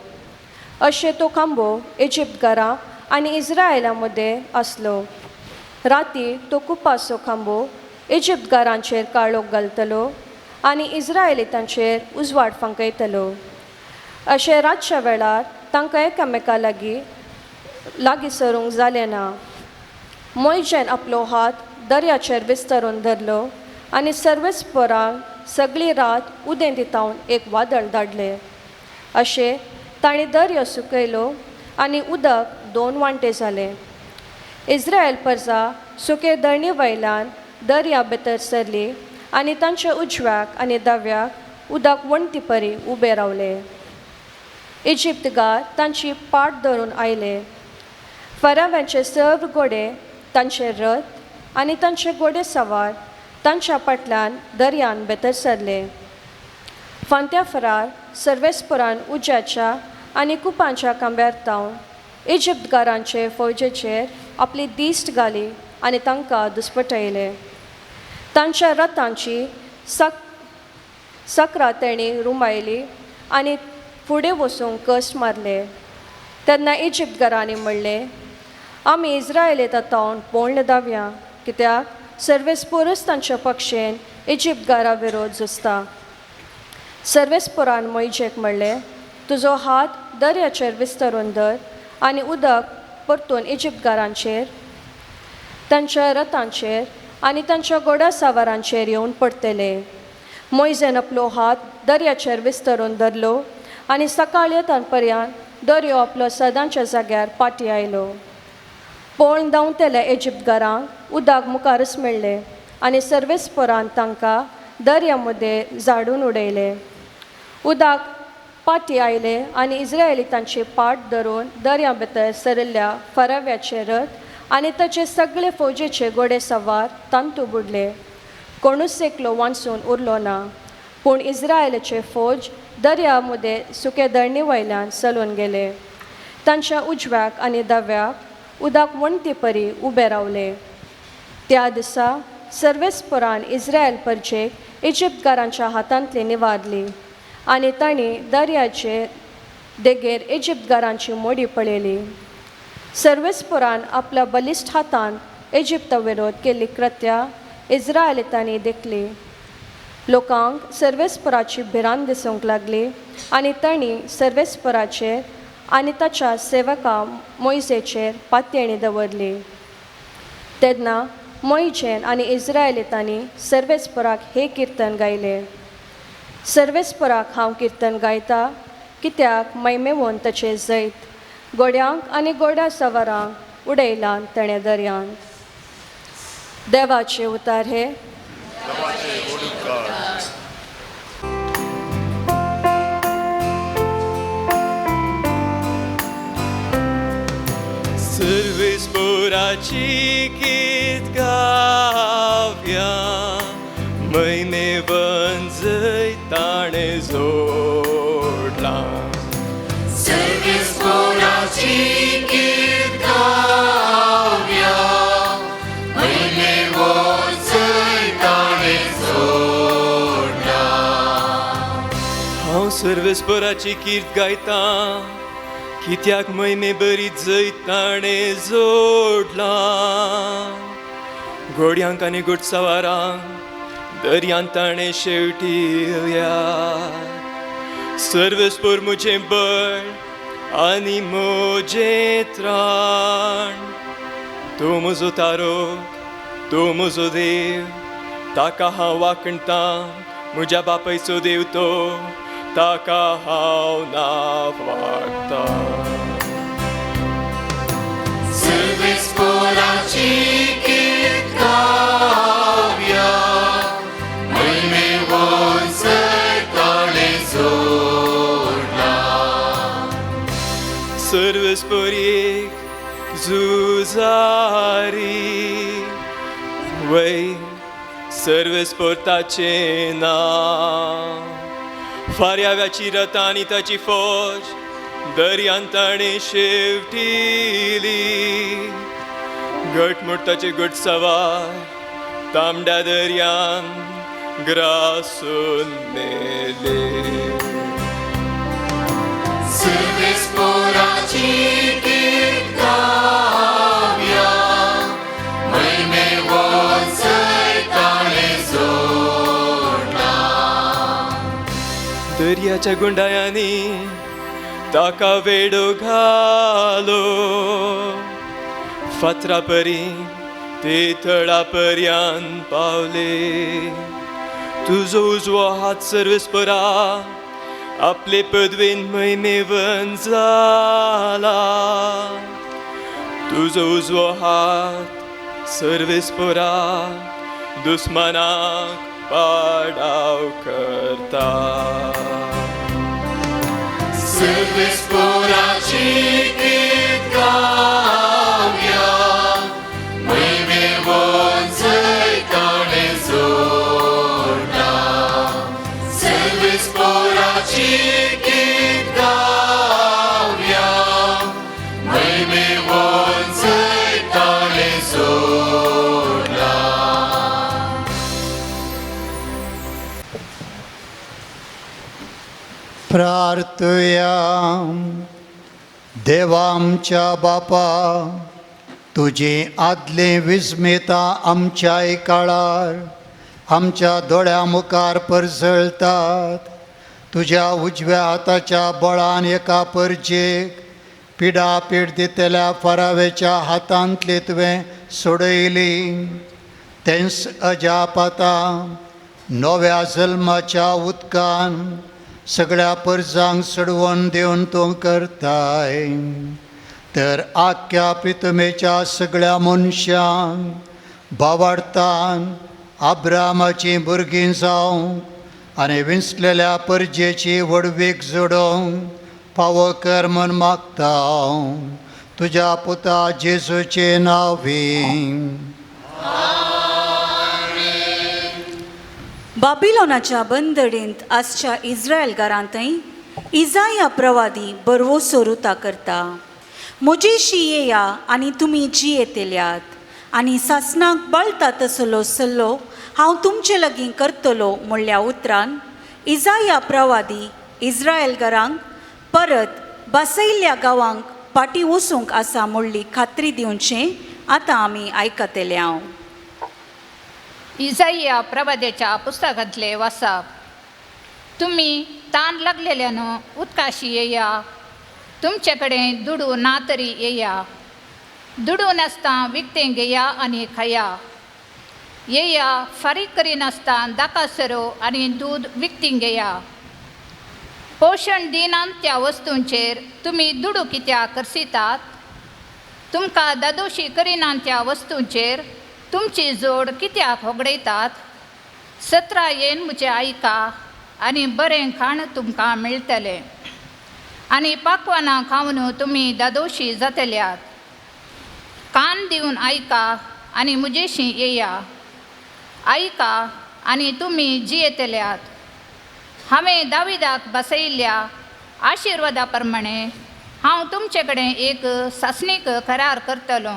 Speaker 8: अशें तो खांबो इजिप्तकारां आनी इस्रायला मदें आसलो. राती तो कुपासो खांबो इजिप्तकारांचेर काळोख घालतलो आनी इस्रायलितांचेर उजवाड फांकयतलो. अशें रातच्या वेळार तांकां एकामेका लागीं लागीं सरूंक जालें ना. मोयजेन आपलो हात दर्याचेर विस्तरून धरलो आनी सर्वेस्परांक सगळी रात उदेंत एक वादळ धाडलें. अशें ताणें दर्यो सुकयलो आनी उदक दोन वांटे जालें. इस्रायल परजा सुके धरणी वयल्यान दर्या भितर सरली आनी तांच्या उजव्याक आनी दाव्याक उदक वण्टी परी उबे रावले. इजिप्तकार तांची पाट धरून आयले. फराव्यांचे सर्व घोडे, तांचे रथ आनी तांचे घोडे सवार तांच्या फाटल्यान दर्यान भितर सरले. फांत्या फरार सर्वेस्परान उज्याच्या आनी कुपांच्या खांब्यार तावन इजिप्तकारांचे फौजेचेर आपली दिश्ट घाली आनी तांकां दुस्पटयले. तांच्या रथांची सक्रां तेणी रुमायली आनी फुडें वचूंक कश्ट मारले. तेन्ना इजिप्तकारांनी म्हणलें, आमी इस्रायलितां तावन पोळण धांवया, कित्याक सर्वेस्पोरच तांच्या पक्षेन इजिप्तकारा विरोध झुजता. सर्वेस्पोरान मोयजेक म्हणलें, तुजो हात दर्याचेर विस्तरून धर आनी उदक परतून इजिप्तकारांचेर, तांच्या रथांचेर आनी तांच्या घोडा सवारांचेर येवन पडटले. मोयजेन आपलो हात दर्याचेर विस्तरून धरलो आनी सकाळ येता पर्यंत दर्यो आपलो सदांच्या जाग्यार फाटीं आयलो. पळोवन धांवतल्या इजिप्तकारांक उदक मुखारच मेळ्ळें आनी सर्वेस्परान तांकां दर्या मदें झाडून उडयले. उदक फाटीं आयले आनी इस्रायलितांची पाट धरून दर्या भितर सरिल्ल्या फराव्याचे रथ आनी ताचे सगळे फौजेचे घोडे सवार तांतू बुडले. कोणूच एकलो वांचून उरलो ना. पूण इस्रायलाचे फौज दर्या मदें सुके धरणी वयल्यान चलून गेले. तांच्या उजव्याक आनी दाव्याक उदक वण्टी परी उबे रावले. त्या दिसा सर्वेस्परान इस्रायल परजेक इजिप्तकारांच्या हातांतली निवारली आनी तांणी दर्याचे देगेर इजिप्तकारांची मोडी पळयली. सर्वेस्परान आपल्या बलिश्ट हातान इजिप्ता विरोध केल्ली कृत्या इस्रायलितांनी देखली. लोकांक सर्वेस्पराची भिरांत दिसूंक लागली आनी तांणी सर्वेस्पराचेर आनी ताच्या सेवका मोयजेचेर पातयेणी दवरली. तेन्ना मोयजेन आनी इस्रायलितांनी सर्वेस्पराक हें किर्तन गायलें. सर्वेस्पराक हांव किर्तन गायता, कित्याक मैमेवन ताचें जैत घोड्यांक आनी घोड्या सवारांक उडयलां ताणें दर्यांत. देवाचे उतार हे.
Speaker 9: सर्वेस्पोराची गीत गावया, महिमेवन जैत ताणें जोडलां.
Speaker 10: सर्वेस्पोराची गीत गावया, महिमेवन जैत ताणें जोडलां.
Speaker 9: हांव सर्वेस्पोराची कीर्त गायतां, कित्याक महिमे बरी जैत ताणें जोडलां. घोड्यांक आनी घुडसवारांक दर्यांत ताणें शेवटिल्या. सर्वेस्पोर म्हजें बळ आनी म्हजें त्राण, तूं म्हजो तारोक, तूं म्हजो देव, ताका हांव वाखणतां. म्हज्या बापायचो देव तो, ताका हांव नांव वाडटां.
Speaker 10: सर्वेस्पोराची गीत गावया, महिमेवन जैत ताणें जोडलां.
Speaker 9: सर्वेस्पोर एक झुजारी, वय सर्वेस्पोर ताचें नांव. फार्याव्याची रथां आनी ताची फौज दर्यांत ताणें शेवटिली. घटमूट ताचे घुडसवार तांबड्या दर्यान ग्रासून मेले.
Speaker 10: सर्वेस्पोराची गीत गावया, महिमेवन जैत ताणें जोडलां.
Speaker 9: दर्याच्या गुंडायांनी ताका वेडो घालो, फातरा परी ते थळा पर्यान पावले. तुजो उजवो हात सर्वेस्पोरा आपले पदवेन महिमेवन जाला. तुजो उजवो हात सर्वेस्पोरा दुस्मनाक पाडाव करता.
Speaker 10: सर्वेस्पोराची गीत गावया, महिमेवन जैत ताणें जोडलां. सर्वेस्पोराची गीत गावया, महिमेवन जैत ताणें जोडलां.
Speaker 3: प्रार्थया. देवा आमच्या बापा, तुजी आदलीं विस्मितां आमच्याय काळार आमच्या दोळ्या मुखार परजळतात. तुज्या उजव्या हाताच्या बळान एका परजेक पिडापीड दितल्या फरावेच्या हातांतली तुवें सोडयली. तेंच अजाप आतां नव्या जल्माच्या उदकान सगळ्या परजांक सोडवून दिवन तूं करताय. तर आख्या पितमेच्या सगळ्या मनशांक बावाडतान आब्रामाचीं भुरगीं जावंक आनी विंचलेल्या परजेची व्हडवीक जोडोवंक फावो कर म्हूण मागता तुज्या पुता जेजूचे नांवी.
Speaker 2: बाबिलोनाच्या बंदडींत आसच्या इस्रायल घरांतय इजाया प्रवादी बरवो सोरुता करता. म्हजेशी येया आनी तुमी जियेतल्यात आनी सासणाक बळटा तसलो सल्लो हांव तुमचे लागीं करतलो म्हणल्या उतरान इजाया प्रवादी इस्रायल घरांक परत बसयल्ल्या गांवांक फाटीं वचूंक आसा म्हणली खात्री दिवचें आतां आमी आयकतले हांव.
Speaker 11: इजाईया प्रवाद्याच्या पुस्तकांतले वासाप. तुमी तान लागलेल्यान उदकाशी येया, तुमचे कडेन दुडू ना तरी येया, दुडू नासता विकतें घेया आनी खाया. येया फारीक करिनासतना दाकासरो आनी दूद विकतीं घेया. पोशण दिनात त्या वस्तूंचेर तुमी दुडू कित्याक करसितात? तुमकां दादोशी करिनात त्या वस्तूंचेर तुमची जोड कित्याक होगडयतात? सतरा येन म्हजें आयका आनी बरें खाण तुमकां मेळटलें आनी पाकवानां खावन तुमी दादोशी जातल्यात. कान कान दिवन आयका आनी म्हजेशी येया, आयका आनी तुमी जियेतल्यात. हांवें दाविदाक बसयल्ल्या आशिर्वादा प्रमाणे हांव तुमचे कडेन एक सासणीक करार करतलो.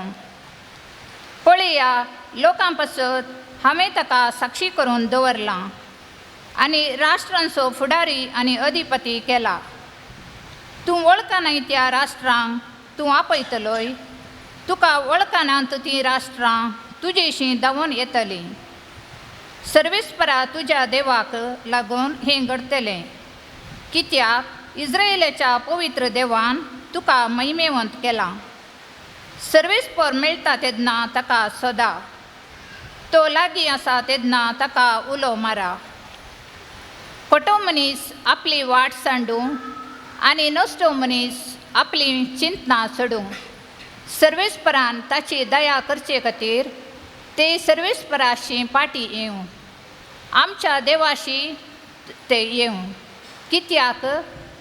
Speaker 11: पळया, लोकां पासत हांवें ताका साक्षी करून दवरलां आनी राष्ट्रांचो फुडारी आनी अधिपती केला. तूं वळखनाय त्या राष्ट्रांक तूं आपयतलोय, तुका वळखनात तीं राष्ट्रां तुजेशी धांवून येतलीं. सर्वेस्परा तुज्या देवाक लागून हें घडटलें, कित्याक इस्रायलाच्या पवित्र देवान तुका महिमेवंत केलां. सर्वेस्पर मेळटा तेन्ना ताका सोदा, तो लागीं आसा तेन्ना ताका उलो मारा. फटो मनीस आपली वाट सांडूं आनी नश्टो मनीस आपली चिंतना सोडूं. सर्वेस्परान ताची दया करचे खातीर ते सर्वेस्पराशी पाटी येवं, आमच्या देवाशी ते येवं, कित्याक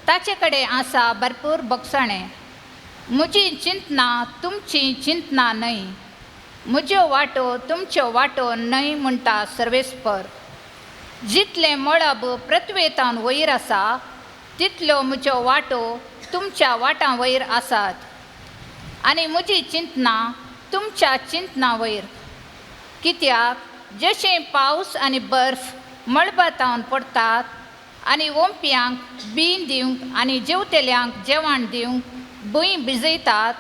Speaker 11: ताचे कडेन आसा भरपूर बगसाणें. म्हजी चिंतना तुमची चिंतना न्हय, म्हज्यो वाटो तुमच्यो वाटो न्हय म्हणटा सर्वेस्पर. जितलें मळब पृथ्वेतान वयर आसा तितल्यो म्हज्यो वाटो तुमच्या वाटां वयर आसात आनी म्हजी चिंतना तुमच्या चिंतना वयर. कित्याक जशें पावस आनी बर्फ मळबातावन पडटात आनी ओंपयांक बीं दिवंक आनी जेवतेल्यांक जेवण दिवंक भूंय भिजयतात,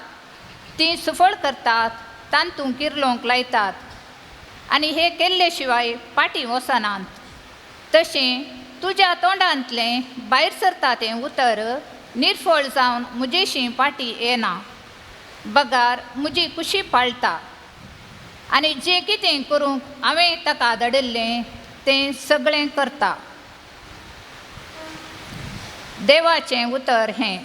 Speaker 11: ती सुफळ करतात, तांतूं किर्लोंक लायतात आनी हे केल्ले शिवाय पाटी वचनात. तशें तुज्या तोंडांतलें भायर सरता तें उतर निर्फळ जावन म्हजेशी पाटी येना, बगार म्हजी कुशी पाळटा आनी जें कितें करूंक हांवें ताका धाडिल्लें तें सगळें करता. देवाचें उतर हें.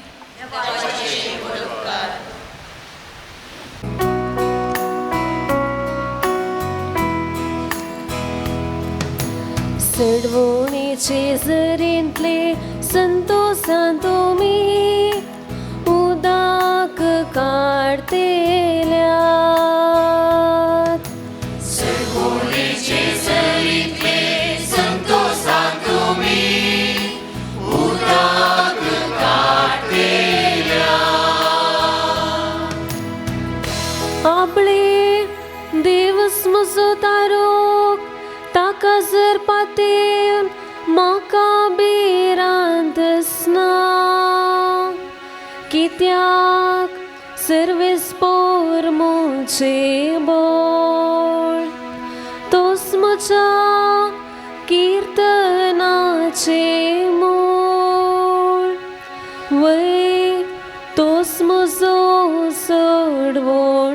Speaker 7: सडवणेचे जरींतले संतोसान तुमी उदाक काडतेल्यात.
Speaker 10: सडवणेचे जरींतले संतोसान तुमी उदाक काडतेल्यात.
Speaker 7: आपले देवस म्हजो तारोक ताका जर पातेवन म्हाका भिरांत ना, कित्याक सर्वेस्पोर म्हजें बळ, तोच म्हज्या किर्तनाचें मूळ, वय तोच म्हजो सोडवणदार.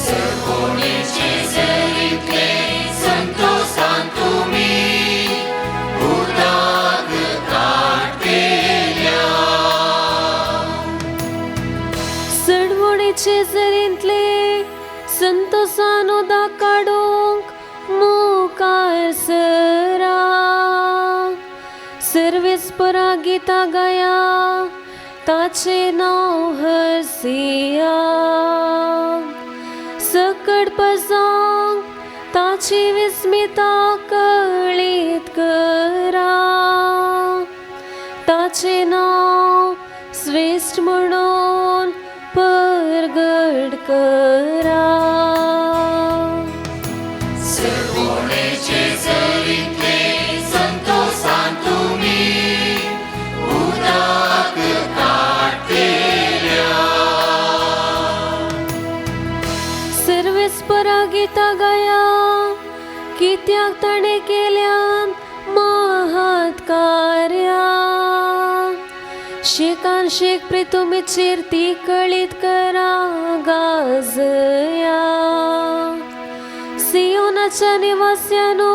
Speaker 10: सडवणेचे जरींतले संतोसान तुमी उदाक काडतेल्यात.
Speaker 7: सडवणेचे जरींतले संतोसान उदक काडूंक मुखार सरा, सर्वेस्परा गितां गाया, ताचें नांव हरसिया. सकड पजांक ताची विस्मिता कळीत करा, ताचें नांव श्रेश्ठ म्हणून परगट करा.
Speaker 10: सडवणेचे जरींतले संतोसान तुमी उदाक काडतेल्यात.
Speaker 7: सर्वेस्परा गितां गाया, कित्याक ताणें केल्यात महात कार्यां. शेकान शेक प्रितुमीचेर ती कळीत करा गाजया. सियोनाच्या निवास्यानो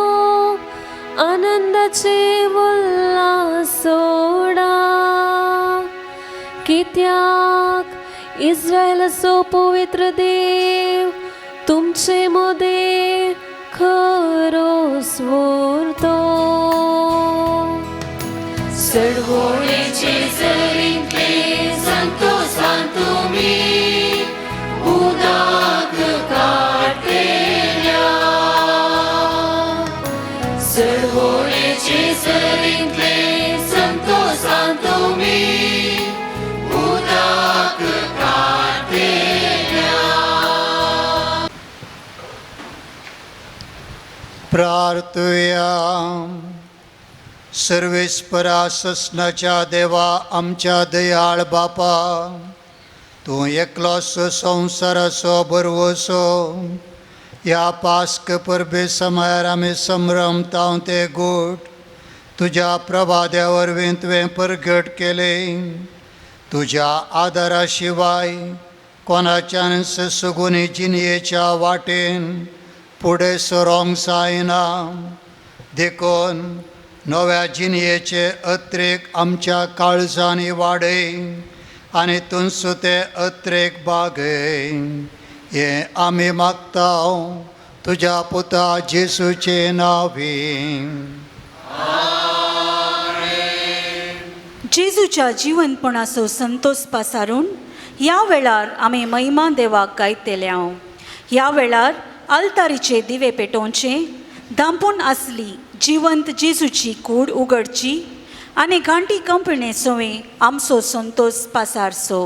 Speaker 7: आनंदाचे उल्हास सोडा, कित्याक इस्रायलाचो पवित्र देव तुमचे मदें खरो स्फूर्तो.
Speaker 10: सडवणेचे जरींतले संतोसान तुमी संतोसान तुमी उदक काडटेल्या.
Speaker 3: प्रार्थुया. सर्वेस्परा ससनाच्या देवा आमच्या दयाळ बापा, तूं एकलोच संवसाराचो भरवसो. ह्या पास्क परबे समयार आमी संभ्रमताव ते गोट तुज्या प्रभाद्या वरवीं तुवें परगट केलें. तुज्या आदारा शिवाय कोणाच्यान सगुनी जिणयेच्या वाटेन फुडें सरोंक जायना. देखून नव्या जिणयेचे अत्रेक आमच्या काळजांनी वाडय आनी तुमचो ते अत्रेक बागय. हें आमी मागता तुज्या पुता जेसूचे नांवी.
Speaker 2: जेजूच्या जिवनपणाचो संतोष पासारून ह्या वेळार आमी महिमा देवाक गायतले. ह्या वेळार आल्तारीचे दिवे पेटोवचे, धांपून आसली जिवंत जेजूची कूड उगडची आनी घांटी कंपणे सोवे आमचो संतोष पासारचो.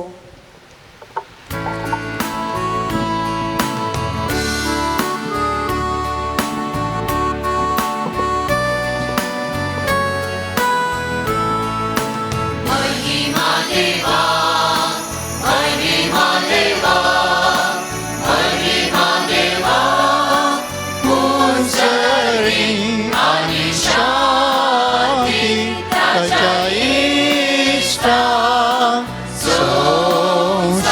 Speaker 10: महिमा देवा, महिमा देवा, महिमा देवा,
Speaker 3: उंचरी
Speaker 10: आनी
Speaker 3: शांती ताच्या इश्टा संवसारी.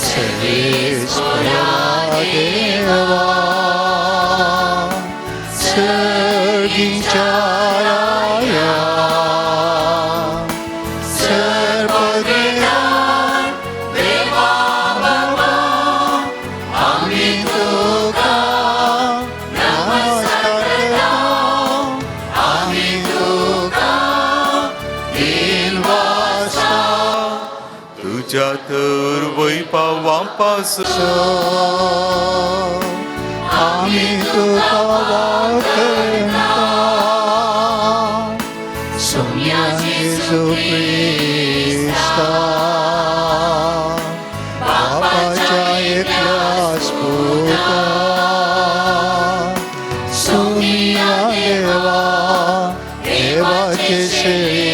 Speaker 3: सर्वेस्परा देवा सर्गीच्या राया, सर्वदेवान
Speaker 10: देवा बाबा,
Speaker 3: आमी तुका नमस्कार करता, आमी तुका दिनवासता.
Speaker 9: तुज्या तर वैपावां पासून
Speaker 3: आमी तुका वाखणता. सोम्या जेजू क्रिस्ता बापाच्या एकल्याच पुता, सोम्या देवा देवाचे सेवे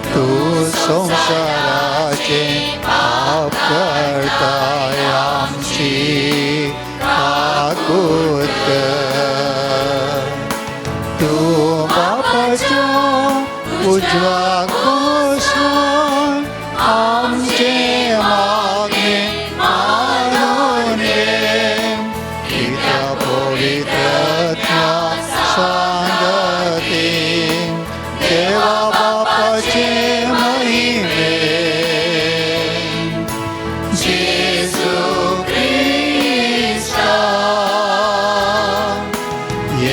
Speaker 3: तूं संवसाराचे पाप करताय आमची काकूत कर. तूं बापाच्या उजव्या बसून आमचे मागणे मानून घे. पिता पवित्रात्म्या सांगते देवा बापाचे महिमे. जेजू क्रिस्ता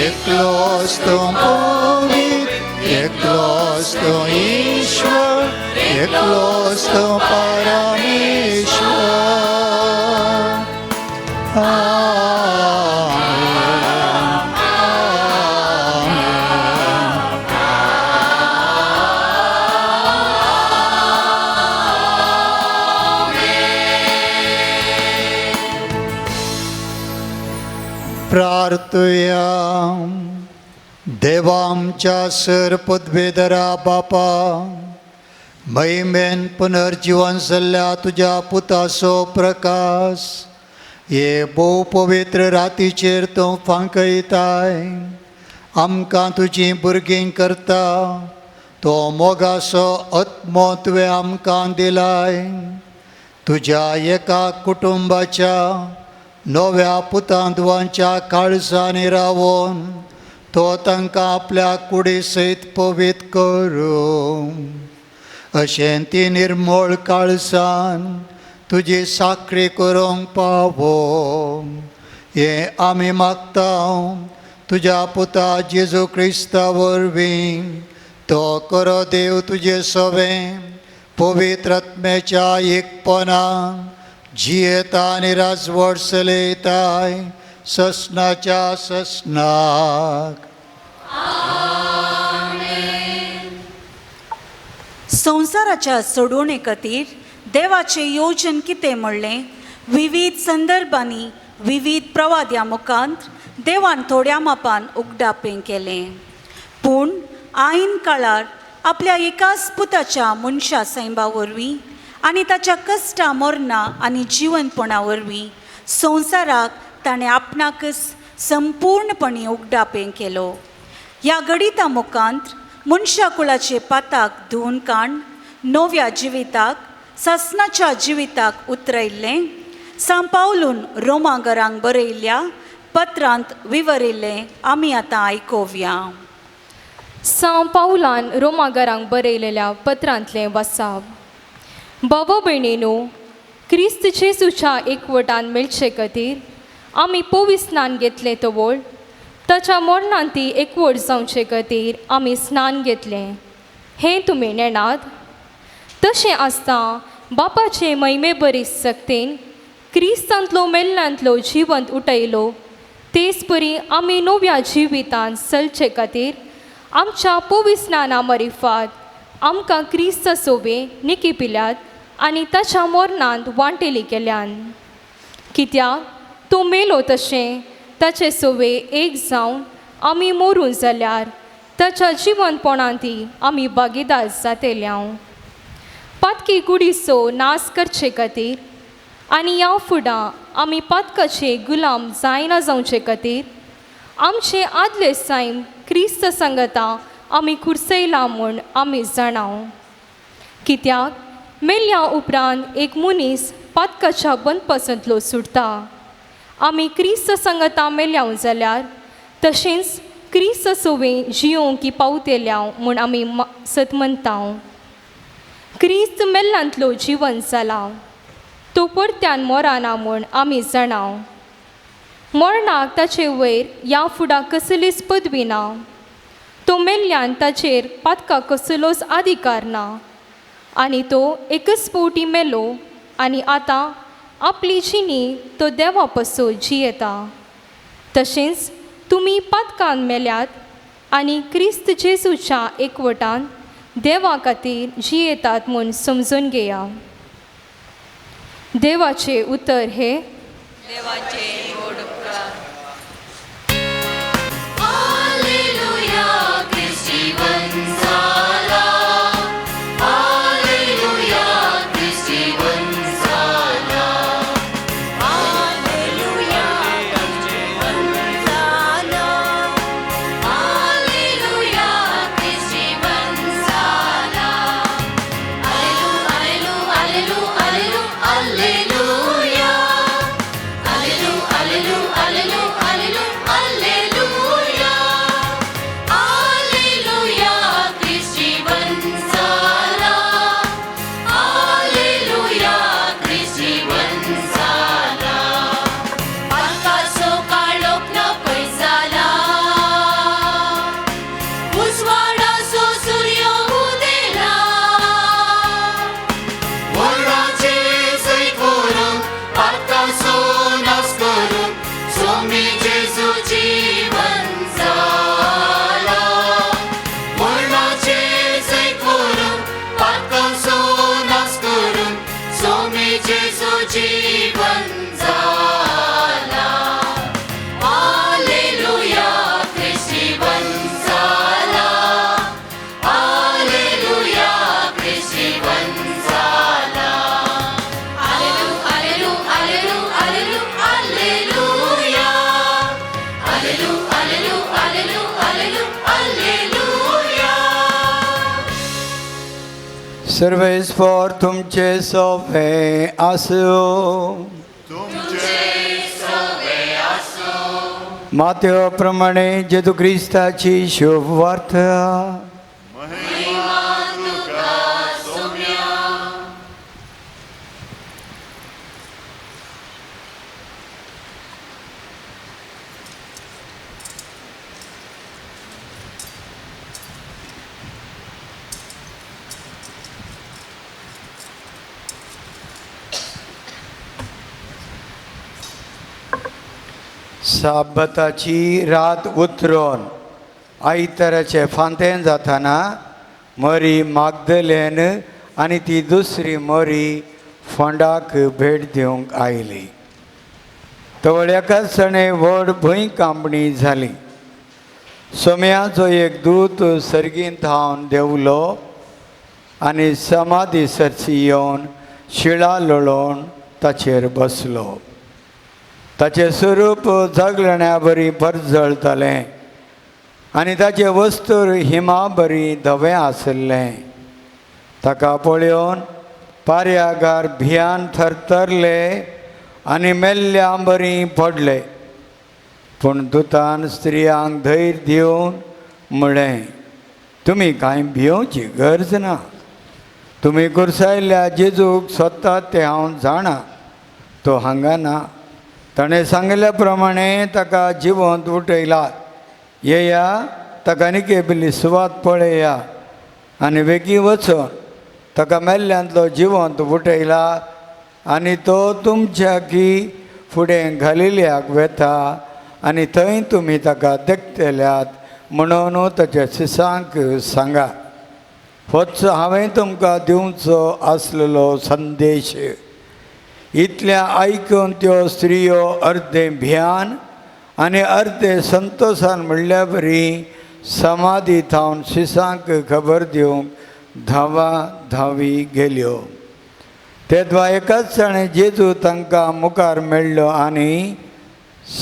Speaker 3: एकलोच तूं पवित्र, एकलोच तूं ईश्वर, एकलोच तूं परमेश्वर. आमेन, आमेन. प्रार्थुया. देवा आमच्या सर पदवेधरा बापा, महिमेन पुनर्जीवन जाल्ल्या तुज्या पुताचो प्रकाश हे भोव पवित्र रातीचेर तूं फांकयताय. आमकां तुजीं भुरगीं करता तो मोगाचो आत्मो तुवें आमकां दिलाय. तुज्या एका कुटुंबाच्या नव्या पुतांदवांच्या काळजांनी रावोन तो तांकां आपल्या कुडी सयत पवित्र करूं. अशें ती निर्मळ काळजान तुजी साखरी करूंक पावो हें आमी मागता तुज्या पुता जेजू क्रिस्ता वरवीं. तो करो देव तुजे सवें पवित्र आत्म्याच्या एकपणान जियेता आनी राजवट चलयताय ससनाच्या ससनाक.
Speaker 2: संवसाराच्या सोडवणे खातीर देवाचें योजन कितें म्हणलें विविध संदर्भांनी विविध प्रवाद्या मुखांत देवान थोड्या मापान उगडापें केलें. पूण आयन काळार आपल्या एकाच पुताच्या मनशा सैंबा वरवीं आनी ताच्या कश्टा मरणां आनी जिवनपणा वरवीं संवसाराक ताणें आपणाकच संपूर्णपणी उगडापें केलो. ह्या गणिता मुखांत मनशा कुळाचे पाताक धुवन काण नव्या जिविताक सासनाच्या जिविताक उतरायल्लें सांपावलून रोमागरांक बरयल्ल्या पत्रांत विवरिल्लें आमी आतां आयकोवया.
Speaker 8: सांव पावलान रोमागरांक बरयलेल्या पत्रांतलें वासाप. बाबा भयणीनू, क्रिस्त जेजूच्या एकवटान मेळचे खातीर आमी पवी स्नान घेतलें तवळ ताच्या मरणान ती एकवट जावचे खातीर आमी स्नान घेतलें हें तुमी नेणात. तशें आसता बापाचे महिमे बरी सक्तेन क्रिस्तांतलो मेल्ल्यांतलो जिवंत उठयलो तेच परी आमी नव्या जिवितान चलचे खातीर आमच्या पवी स्नाना मरिफात आमकां क्रिस्त सोबे निकी पिल्यात आनी ताच्या मरणांत वांटेली केल्यान. कित्याक तो मेलो तशें ताचे सोवे एक जावन आमी मरून जाल्यार ताच्या जिवनपणांती आमी भागीदार जातेल्या. पातकी कुडीचो नाश करचे खातीर आनी ह्या फुडां आमी पातकाचे गुलाम जायना जावचे खातीर आमचे आदले सैम क्रिस्त सांगता आमी खुर्सयला म्हूण आमी जाणाव. कित्याक मेल्ल्या उपरांत एक मनीस पातकाच्या बंदपासांतलो सुटता. आमी क्रिस्त सांगता मेल्याव जाल्यार तशेंच क्रिस्त सोवे जियोंक पावतेल्याव म्हूण आमी सत म्हणटा. क्रिस्त मेल्ल्यांतलो जिवन जाला तो परत्यान मराना म्हूण आमी जाणाव. मरणाक ताचे वयर ह्या फुडां कसलीच पदवी ना. तो मेल्ल्यान ताचेर पातका कसलोच अधिकार ना आनी तो एकच फावटी मेलो आनी आतां आपली जिणी तो देवा पासून जियेता. तशेंच तुमी पातकान मेल्यात आनी क्रिस्त जेजूच्या एकवटान देवा खातीर जियेतात म्हूण समजून घेया. देवाचें उतर हे
Speaker 4: देवाचे व्हड उपकार.
Speaker 10: हालेलुया क्रिस्त जीवन जाला, हालेलुया क्रिस्त जीवन जाला, हालेलुया क्रिस्त जीवन जाला, हालेलुया क्रिस्त जीवन जाला. हालेलु हालेलु हालेलु हालेलु हालेलुया, हालेलु हालेलु हालेलु हालेलु हालेलुया, हालेलुया क्रिस्त जीवन जाला, हालेलुया क्रिस्त जीवन जाला. पातकाचो काळोख ना पयस जाला, उजवाडाचो सूर्य उदेला, मरणाचे जैत व्हरून पातकाचो नाश करून स्वामी जेजू जीवन जाला, मरणाचे जैत व्हरून पातकाचो नाश करून स्वामी जेजू जीवन जाला. हालेलुया क्रिस्त जीवन जाला, हालेलुया क्रिस्त जीवन जाला. हालेलु हालेलु हालेलु हालेलु हालेलुया, हालेलु हालेलु हालेलु हालेलु हालेलुया.
Speaker 1: सर्वेस्पर तुमचे सोवे आसूं. माथ्यो प्रमाणे जेजू क्रिस्ताची शुभ वार्ता. साबताची रात उतरून आयताराचे फांतेन जाताना मरी मागदलेन आनी ती दुसरी मरी फोंडाक भेट दिवंक आयली. तवळ एकाच सणे व्हड भंय कांपणी जाली. सोम्याचो एक दूत सर्गींत थावन देंवलो आनी समाधी सरशी येवन शिळा लोळोवन ताचेर बसलो. ताचें स्वरूप जगलण्या बरी परजळतालें आनी ताचें वस्तूर हिमा बरी धवें आसलें. ताका पळोवन पारयागार भियान थरथरले आनी मेल्ल्या बरी पडले. पूण दुतान स्त्रियांक धैर्य दिवन म्हळें, तुमी कांय भियोवची गरज ना. तुमी कुर्सायल्ल्या जेजूक सोदतात तें हांव जाणा. तो हांगा ना. ताणें सांगिल्ल्या प्रमाणे ताका जिवंत उठयला. येया, ताका निकेपिल्ली सुवात पळया आनी बेगीन वचून ताका मेल्ल्यांतलो जिवंत उठयला आनी तो तुमच्या की फुडें घालिल्याक वेता आनी थंय तुमी ताका देखतल्यात म्हणून ताच्या शिसांक सांगा. होच हांवें तुमकां दिवचो आसलेलो संदेश. इतल्या आयकून त्यो स्त्रियो अर्दे भियान आनी अर्दे संतोशान म्हणल्या बरी समाधी थावन शिसांक खबर दिवंक धांवा धांवी गेल्यो. तेद्वा एकाच जाणें जेजू तांकां मुखार मेळ्ळो आनी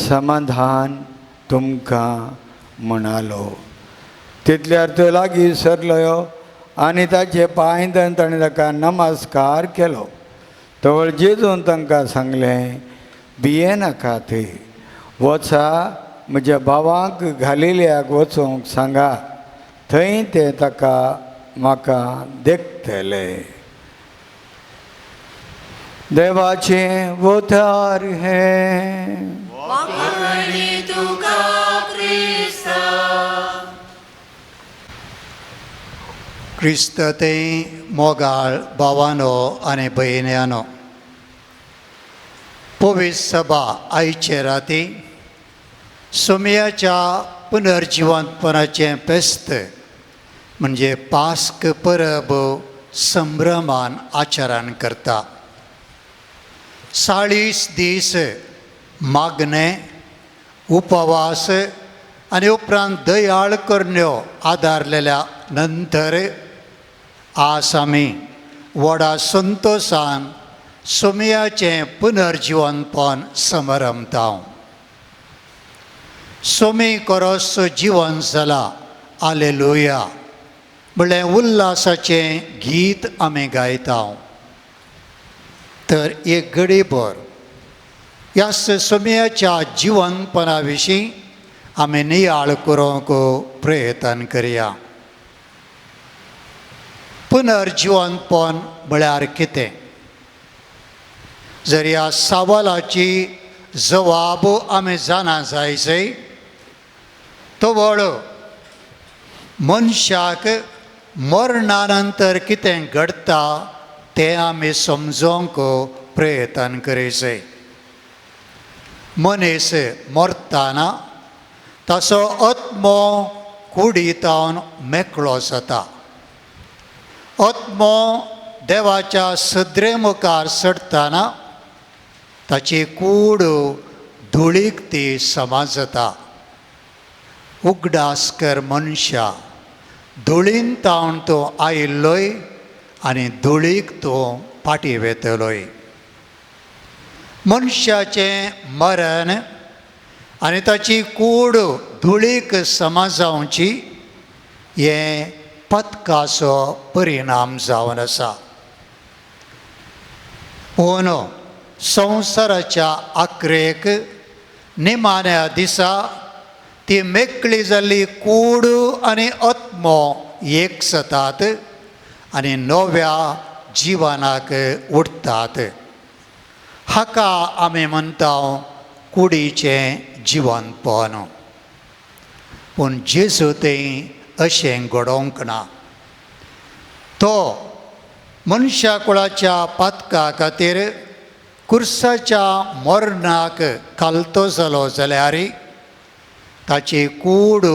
Speaker 1: समाधान तुमकां म्हणालो. तितल्यार तो लागीं सरलो आनी ताचे पांय धरून ताणें ताका नमस्कार केलो. तवळ जेजून तांकां सांगलें, भियेनाकात, वचा म्हज्या भावांक घालिल्याक वचूंक सांगा, थंय ते ताका म्हाका देखतले. देवाचें उतार हें.
Speaker 3: क्रिस्त ते मोगाळ भावानो आनी भयण्यानो, पवित्र सभा आयचे राती सोमयाच्या पुनर्जिवंतपणाचें फेस्त म्हणजे पास्क परब संभ्रमान आचरण करता. 40 दीस मागणें, उपवास आनी उपरांत दयाळ करण्यो आदारलेल्या नंतर आज आमी व्हडा संतोशान सोमयाचें पुनर्जिवनपण समारंभता. सोमी कोरोस जिवन जाला आलेलुया म्हणलें उल्हासाचें गीत आमी गायता. तर एक घडीभर ह्या सोमयाच्या जिवनपणा विशीं आमी नियाळ करूंक प्रयत्न करया. पुनर्जिवनपण म्हळ्यार कितें? जर ह्या सवालाची जवाब आमी जाणा जायजय तवळ मनशाक मरणा नंतर कितें घडटा तें आमी समजोंक प्रयत्न करीजय. मनीस मरतना ताचो आत्मो कुडींतल्यान मेकळो जाता. आत्मो देवाच्या सदरे मुखार चडटना ताची कूड धुळीक ती समा जाता. उगडास कर मनशा, धुळीन तावन तो आयिल्लोय आनी धुळीक तो फाटीं वेतलोय. मनशाचें मरण आनी ताची कूड धुळीक समा जावची हें पथकाचो परिणाम जावन आसा. पूण संवसाराच्या आखरेक निमाण्या दिसा ती मेकळी जाल्ली कूड आनी आत्मो एक जातात आनी नव्या जिवनाक उठतात. हाका आमी म्हणटा कुडीचें जिवनपण. पूण जेजू तें अशें घडोवंक ना. तो मनशा कुळाच्या पातका खातीर कुर्साच्या मरणाक खालतो जालो जाल्यार ताची कूड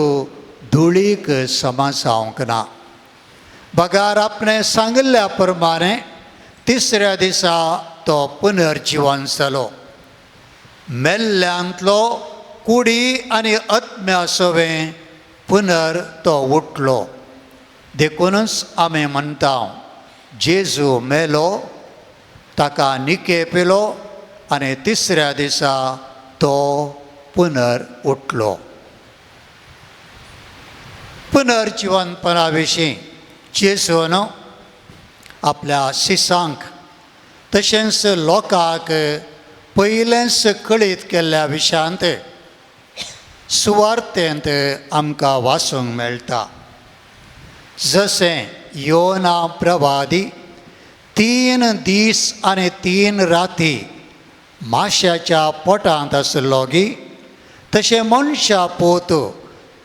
Speaker 3: धुळीक समा जावंक ना. बगार आपणें सांगिल्ल्या प्रमाणे तिसऱ्या दिसा तो पुनर्जिवन जालो. मेल्ल्यांतलो कुडी आनी आत्म्या सवें पुनर तो उठलो. देखूनच आमी म्हणटा जेजू मेलो, ताका निके पिलो आनी तिसऱ्या दिसा तो पुनर उठलो. पुनर्जिवनपणा विशीं जेजून आपल्या शिसांक तशेंच लोकांक पयलेंच कळीत केल्ल्या विशयांत सुवार्तेंत आमकां वाचूंक मेळटा. जशें योना प्रवादी 3 दीस आनी 3 राती माश्याच्या पोटांत आसलो गी, तशें मनशा पोत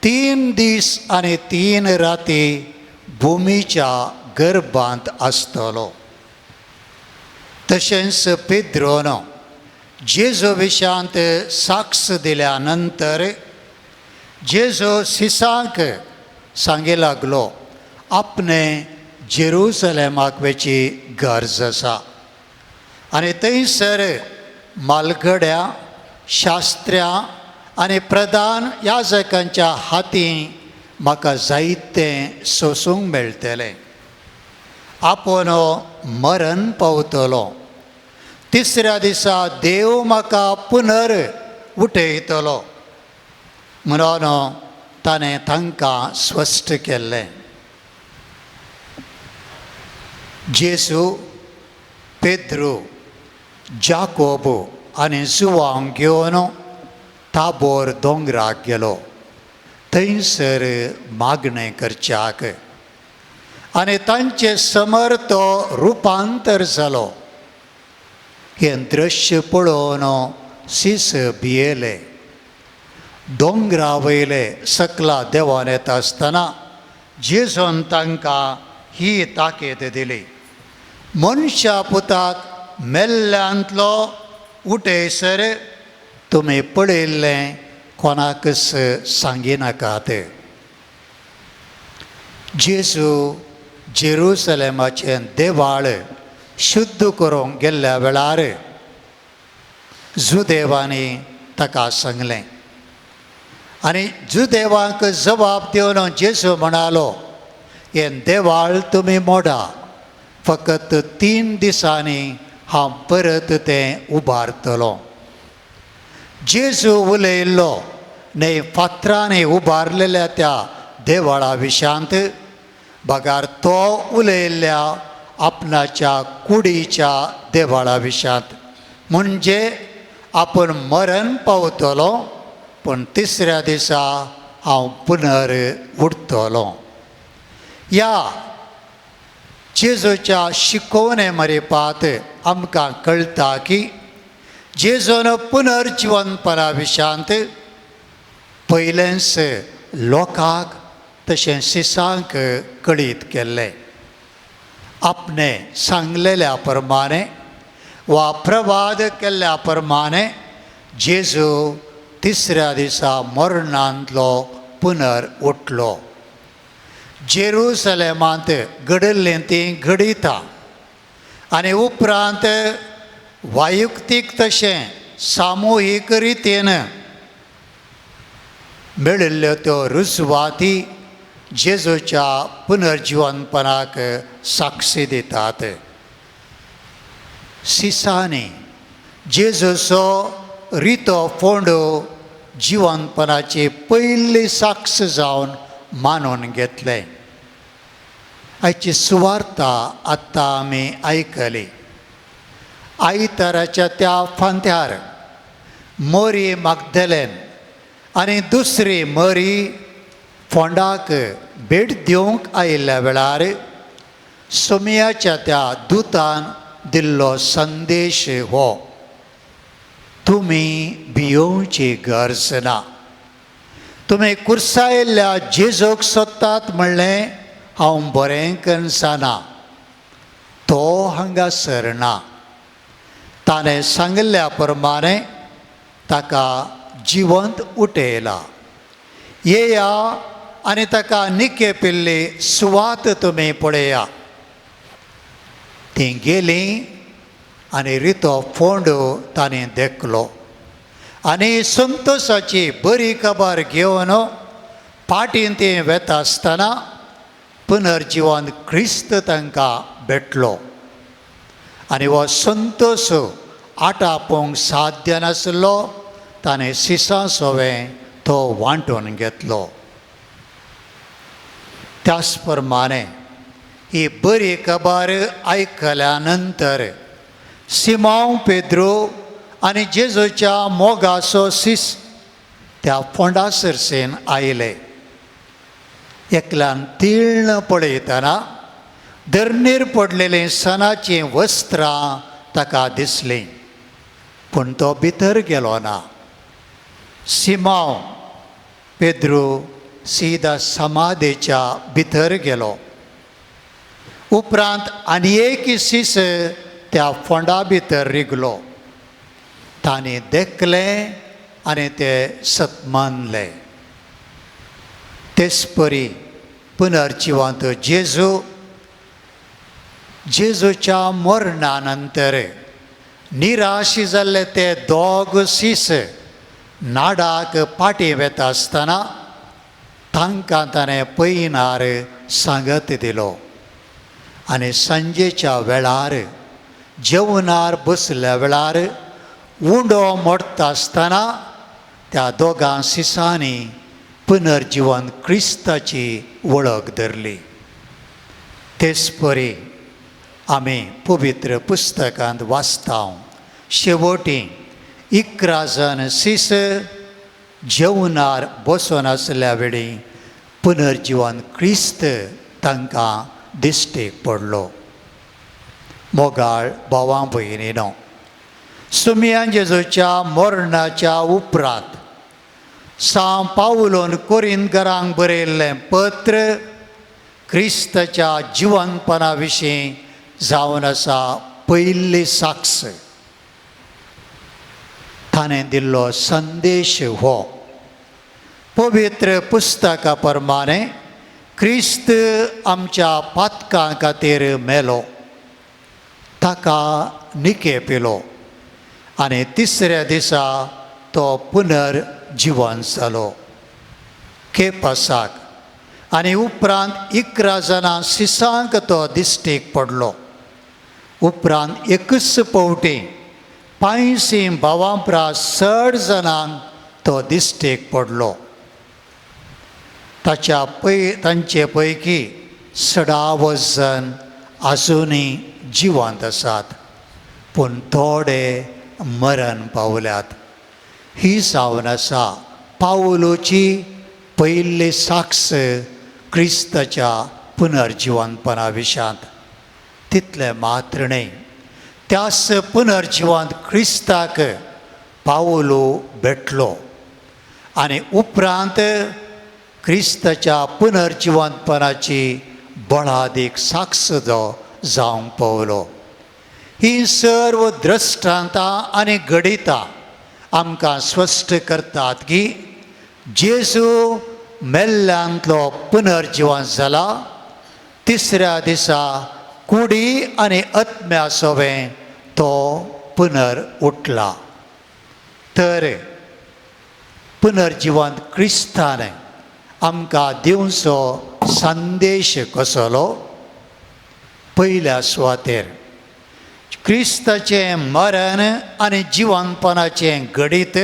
Speaker 3: 3 दीस आनी 3 राती भुमीच्या गर्भांत आसतलो. तशेंच पेद्रोन जेजू विशयांत साक्ष दिल्या नंतर जेजू सिसांक सांगी लागलो आपणे जेरुसलेमाक वचची गरज आसा आनी थंयसर मालगड्या शास्त्र्यां आनी प्रधान याजकांच्या हाती म्हाका जायतें सोसूंक मेळटलें. आपूण मरण पावतलो, तिसऱ्या दिसा देव म्हाका पुनर उठयतलो म्हणून ताणें तांकां स्पश्ट केल्लें. जेजू पेद्रू जाकोब आनी जुवांक घेवन ताबोर दोंगराक गेलो, थंयसर मागणें करच्याक आनी तांचे समर तो रुपांतर जालो. हें दृश्य पळोवन शीस भियेले. दोंगरा वयले सकला देवान येता आसतना जेजून तांकां ही ताकीद दिली, मनशा पुताक मेल्ल्यांतलो उठयसर तुमी पळयल्लें कोणाकच सांगिनाकात. जेजू जेरुसलेमाचें देवाळ शुद्ध करूंक गेल्ल्या वेळार जुदेवांनी ताका सांगलें आनी जुदेवांक जबाब दिवन जेजू म्हणालो, हें देवाळ तुमी मोडा, फकत 3 दिसांनी हांव परत तें उबारतलो. जेजू उलयल्लो न्हय फातरांनी उबारलेल्या त्या देवाळा विशयांत, बगार तो उलयल्ल्या आपणाच्या कुडीच्या देवाळा विशयांत, म्हणजे आपूण मरण पावतलो पूण तिसऱ्या दिसा हांव पुनर उठतलो. ह्या जेजूच्या शिकोवणे मरेपात आमकां कळटा की जेजून पुनर्जिवनपणा विशयांत पयलेंच लोकांक तशें शिसांक कळीत केल्लें. आपणे सांगलेल्या प्रमाणे वा प्रवाद केल्ल्या प्रमाणे जेजू तिसऱ्या दिसा मरणांतलो पुनर उठलो. जेरुसलेमांत घडिल्लीं तीं घडितां आनी उपरांत वैयक्तीक तशें सामुहीक रितीन मेळिल्ल्यो त्यो रुजवाती जेजूच्या पुनर्जिवनपणाक साक्षी दितात. सिसांनी जेजूचो रितो फोंडो जिवनपणाची पयली साक्ष जावन मानून घेतलें. आयची सुवार्ता आत्तां आमी आयकली. आयताराच्या त्या फांत्यार मरी मागदलेन आनी दुसरी मरी फोंडाक भेट दिवंक आयिल्ल्या वेळार सोमयाच्या त्या दुतान दिल्लो संदेश हो, तुमी भियोवची गरज ना, तुमी कुर्सायल्ल्या जेजूक सोदतात म्हणलें हांव बरें करून, तो हांगासर ना. ताणें सांगिल्ल्या प्रमाणे ताका जिवंत उठयला. येया आनी ताका निकेपिल्ली सुवात तुमी पळया. तीं गेलीं आनी रितो फोंड तांणी देखलो आनी संतोशाची बरी खबर घेवन पाटीन तीं वेता आसतना पुनर्जिवन क्रिस्त तांकां भेटलो आनी हो संतोश आटापोवंक साध्य नासलो. ताणें सिसां सोवें तो वांटून घेतलो. त्याच प्रमाणे ही बरी खबर आयकल्या नंतर सिमांव पेद्रो आनी जेजूच्या मोगाचो सीस त्या फोंडा सरसेन आयले. एकल्यान तीळण पळयतना धरणीर पडलेलीं सणाचीं वस्त्रां ताका दिसलीं, पूण तो भितर गेलो ना. सिमांव पेद्रो सीदा समाधेच्या भितर गेलो. उपरांत आनी एक सीस त्या फोंडा भितर रिगलो. तांणी देखलें आनी ते सतमानले. तेच परी पुनर्जिवंत जेजू जेजूच्या मरणा नंतर निराश जाल्ले ते दोग सीस नाडाक पाटी वेता आसतना तांकां ताणें पयनार सांगत दिलो आनी सांजेच्या वेळार जेवणार बसल्या वेळार उंडो मोडटा आसतना त्या दोगां सिसांनी पुनर्जिवन क्रिस्ताची वळख धरली. तेच परी आमी पवित्र पुस्तकांत वाचता, शेवटी 11 जाण सीस जेवणार बसून आसल्या वेळी पुनर्जिवन क्रिस्त तांकां दिश्टीक पडलो. मोगाळ भावां भयणीनो, सुमयान जेजूच्या मरणाच्या उपरांत सांव पावलोन कोरिंतकारांक बरयल्लें पत्र क्रिस्ताच्या जिवनपणा विशीं जावन आसा पयली साक्ष. ताणें दिल्लो संदेश हो पवित्र पुस्तका प्रमाणे क्रिस्त आमच्या पातकां खातीर मेलो, ताका निकेपिलो आनी तिसऱ्या दिसा तो पुनर्जिवन जालो केपासाक आनी उपरांत 11 जाणां सिसांक तो दिश्टीक पडलो. उपरांत एकच पावटी 500 भावां परस चड जाणांक तो दिश्टीक पडलो. ताच्या तांचे पैकी चडावत जण आजुनूय जिवंत आसात, पूण थोडे मरण पावल्यात. ही जावन आसा पावलोची पयली साक्ष क्रिस्ताच्या पुनर्जिवनपणा विशांत. तितलें मात्र न्हय, त्याच पुनर्जिवंत क्रिस्ताक पावलो भेटलो आनी उपरांत क्रिस्ताच्या पुनर्जिवंतपणाची बळादीक साक्ष जावंक पावलो. ही सर्व दृश्टांतां आनी घडितां आमकां स्पश्ट करतात की जेजू मेल्ल्यांतलो पुनर्जिवन जाला. तिसऱ्या दिसा कुडी आनी आत्म्या सोवें तो पुनर उठला. तर पुनर्जिवंत क्रिस्तान आमकां दिवचो संदेश कसलो? पयल्या सुवातेर क्रिस्ताचें मरण आनी जिवनपणाचें घडीत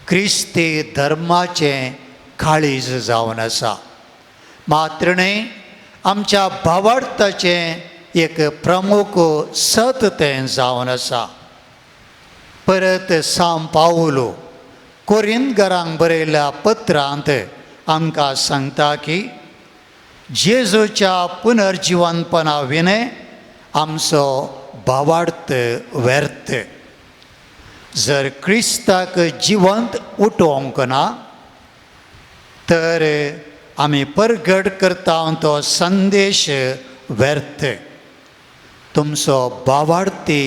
Speaker 3: क्रिस्ती धर्माचें काळीज जावन आसा. मात्र न्हय, आमच्या भावार्थाचें एक प्रमुख सत तें जावन आसा. परत सांव पावलो कोरिंतकारांक बरयल्ल्या पत्रांत आमकां सांगता की जेजूच्या पुनर्जिवनपणा विणें आमचो भावार्थ व्यर्थ. जर क्रिस्ताक जिवंत उठोवंक ना तर आमी परगट करता तो संदेश व्यर्थ. तुमचो भावार्थी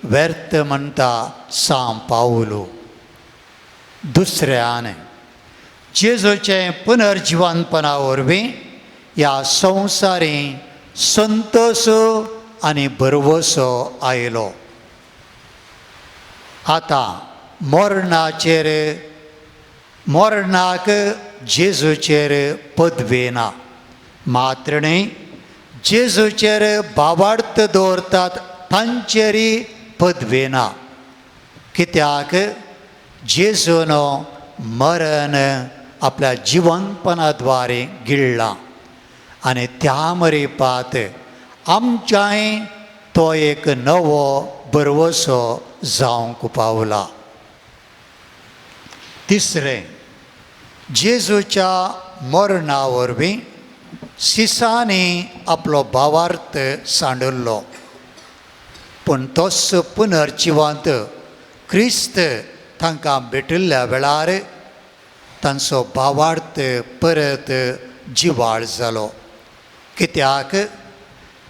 Speaker 3: व्यर्थ म्हणटा सांव पावलो. दुसऱ्यान जेजूचें पुनर्जिवनपणा वरवीं ह्या संवसारी संतोश आनी भरवसो आयलो. आतां मरणाचेर मरणाक जेजूचेर पदवी ना, मात्र न्हय जेजूचेर भावार्थ दवरतात तांचेरय पदवी ना. कित्याक जेजून मरण आपल्या जिवनपणा द्वारे गिळ्ळां आनी त्या मरिपात आमच्याय तो एक नवो भरवसो जावंक पावला. तिसरें, जेजूच्या मरणा वरवीं सिसांनी आपलो भावार्थ सांडल्लो, पूण तोच पुनर्जिवंत क्रिस्त तांकां भेटिल्ल्या वेळार तांचो भावार्थ परत जिवाळ जालो. कित्याक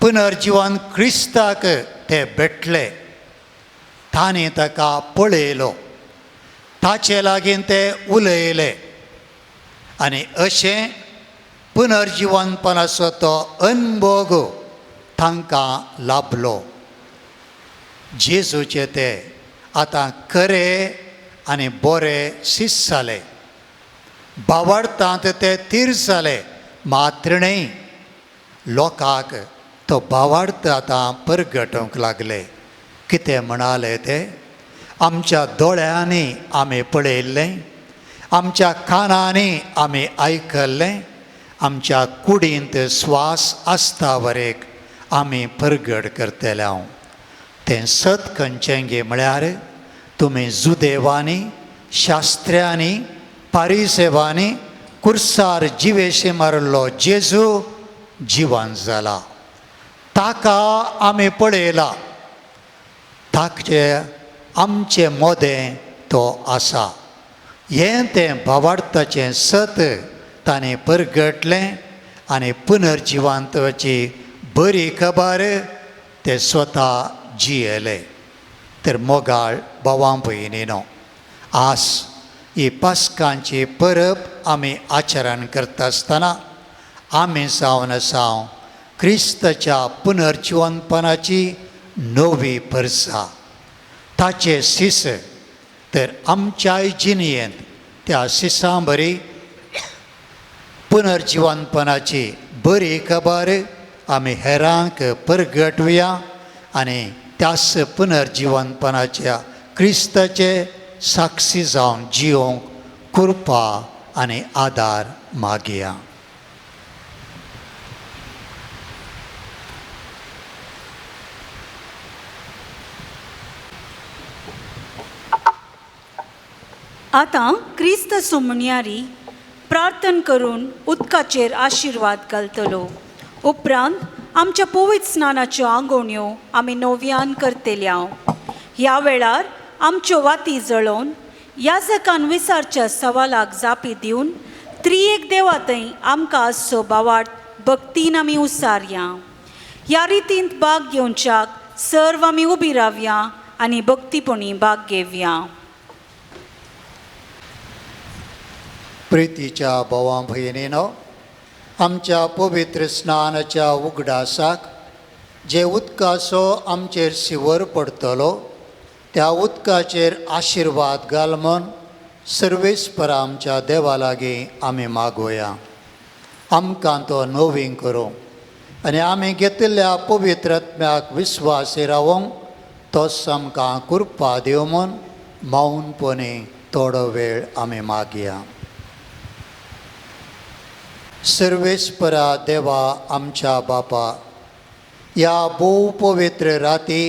Speaker 3: पुनर्जिवन क्रिस्ताक ते भेटले, तांणी ताका पळयलो, ताचे लागीं ते उलयले आनी अशें पुनर्जिवनपणाचो तो अनभोग तांकां लाभलो. जेजूचे ते आतां खरे आनी बरे शीस जाले, भावार्थांत ते थीर जाले, मात्र न्हय लोकांक तो भावार्थ आतां परगटूंक लागले. कितें म्हणाले ते? आमच्या दोळ्यांनी आमी पळयल्लें, आमच्या कानांनी आमी आयकल्लें, आमच्या कुडींत स्वास आसता वरेक आमी परगट करतले. हांव तें सत खंयचें गे म्हळ्यार तुमी जुदेवांनी, शास्त्र्यांनी, पारिसेवांनी कुर्सार जिवेशी मारिल्लो जेजू जिवन जाला, ताका आमी पळयला, ताचे आमचे मोदें तो आसा. हें तें भावार्थाचें सत ताणें परगटलें आनी पुनर्जिवंताची बरी खबर ते स्वता जियेले. तर मोगाळ भावां भयणीनो, आज ही पास्कांची परब आमी आचरण करता आसतना आमी जावन आसा क्रिस्ताच्या पुनर्जिवनपणाची नवी परसा, ताचे शिस तर आमच्याय जिणेंत त्या शिसां बरी पुनर्जिवनपणाची बरी खबर आमी हेरांक परगटुया आनी त्याच पुनर्जिवनपणाच्या क्रिस्ताचे साक्षी जावन जिवंक कृपा आनी आदार मागया.
Speaker 2: आतां क्रिस्त सोमणयारी प्रार्थन करून उदकाचेर आशिर्वाद घालतलो. उपरांत आमच्या पवित्र स्नानाच्यो आंगोवण्यो आमी नव्यान करतल्या. ह्या वेळार आमच्यो वाती जळोवन याजकान विसारच्या सवालाक जापी दिवन त्रियेक देवा थंय आमकां आसचो भावार्थ भक्तीन आमी उसारया. ह्या रितींत भाग घेवच्याक सर्व आमी उबी रावया आनी भक्तीपणी भाग घेवया.
Speaker 3: प्रितीच्या भावां भयणीनो, आमच्या पवित्र स्नानाच्या उगडासाक जे उदकाचो आमचेर शिवर पडटलो त्या उदकाचेर आशिर्वाद घाल म्हूण सर्वेस्पर आमच्या देवा लागीं आमी मागोया. आमकां तो नवीन करूं आनी आमी घेतिल्ल्या पवित्र आत्म्याक विस्वासी रावोंक तोच आमकां कृपा दिवं म्हूण मौनपणी थोडो वेळ आमी मागया. सर्वेस्परा देवा आमच्या बापा, ह्या भोव पवित्र राती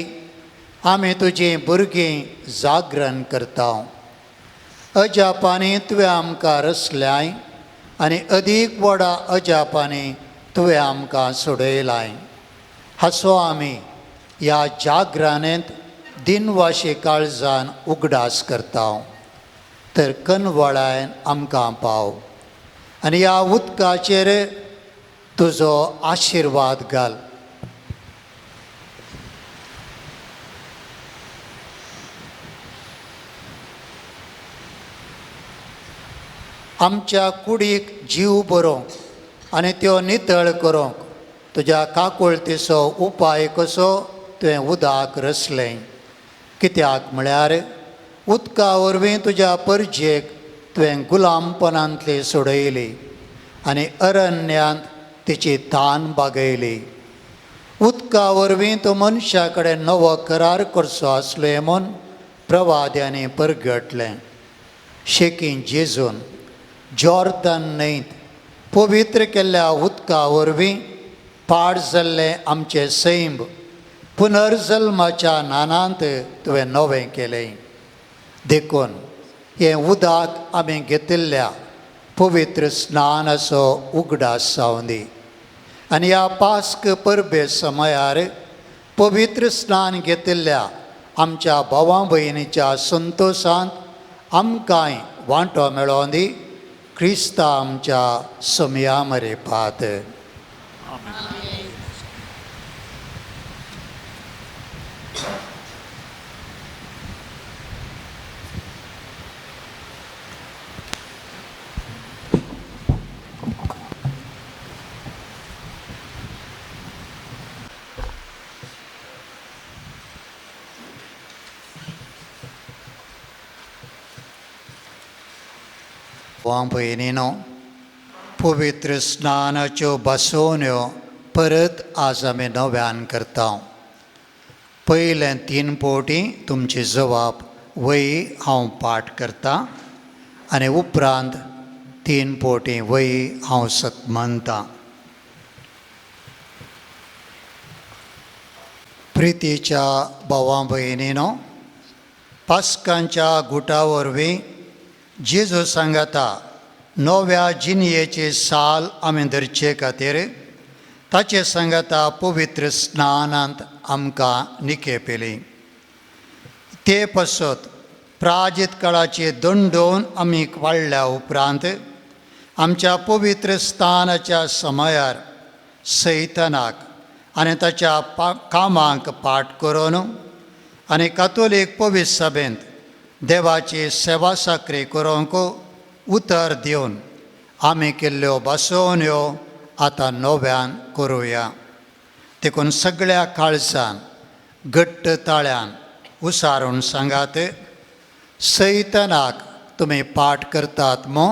Speaker 3: आमी तुजीं भुरगीं जागरण करता. अजापांनी तुवें आमकां रचल्याय आनी अदीक व्हडा अजापांनी तुवें आमकां सोडयलाय. हाचो आमी ह्या जागरणेंत दिनवाशी काळजान उगडास करता. तर कनवळायन आमकां पाव आनी ह्या उदकाचेर तुजो आशिर्वाद घाल. आमच्या कुडीक जीव बरोवंक आनी त्यो नितळ करूंक तुज्या काकुळतीचो उपाय कसो तुवें उदक रचलें. कित्याक म्हळ्यार उदका वरवीं तुज्या परजेक तुवें गुलामपणांतली सोडयली आनी अरण्यांत तिची तान बागयली. उदका वरवीं तूं मनशा कडेन नवो करार करचो आसलो म्हूण प्रवाद्यांनी परगटलें. शेकीं जेजून जॉर्दन न्हंयत पवित्र केल्ल्या उदका वरवीं पाड जाल्लें आमचें सैम पुनर्जल्माच्या नानांत तुवें नवें केलें. देखून हें उदक आमी घेतिल्ल्या पवित्र स्नानाचो उगडास जावं दी आनी ह्या पास्क परबे समयार पवित्र स्नान घेतिल्ल्या आमच्या भावा भयणीच्या संतोशांत आमकांय वांटो मेळों दी. क्रिस्ता आमच्या समया मरेपात. भयणीनो, पवित्र स्नानाच्यो बसोवण्यो परत आज आमी नव्यान करता. पयलें 3 फावटी तुमची जवाब वही हांव पाठ करता आनी उपरांत 3 फावटी वही हांव सतमानतां. प्रितीच्या भावा भयणीनो, पास्कांच्या गुटा वरवीं जेजू सांगाता नव्या जिणयेची साल आमी धरचे खातीर ताचे सांगाता पवित्र स्नानांत आमकां निकेपेली. ते पासत प्राजीत काळाची दंडोवन आमी वाडल्या उपरांत आमच्या पवित्र स्थानाच्या समयार सैतनाक आनी ताच्या कामांक पाठ करून आनी कातोलीक पवित्र सभेंत देवाची सेवा साकरी करूंक उतर दिवन आमी केल्ल्यो बसोवण्यो आतां नव्यान करुया. देखून सगळ्या काळजान घट्ट ताळ्यान उसारून सांगात, सैतनाक तुमी पाठ करतात मू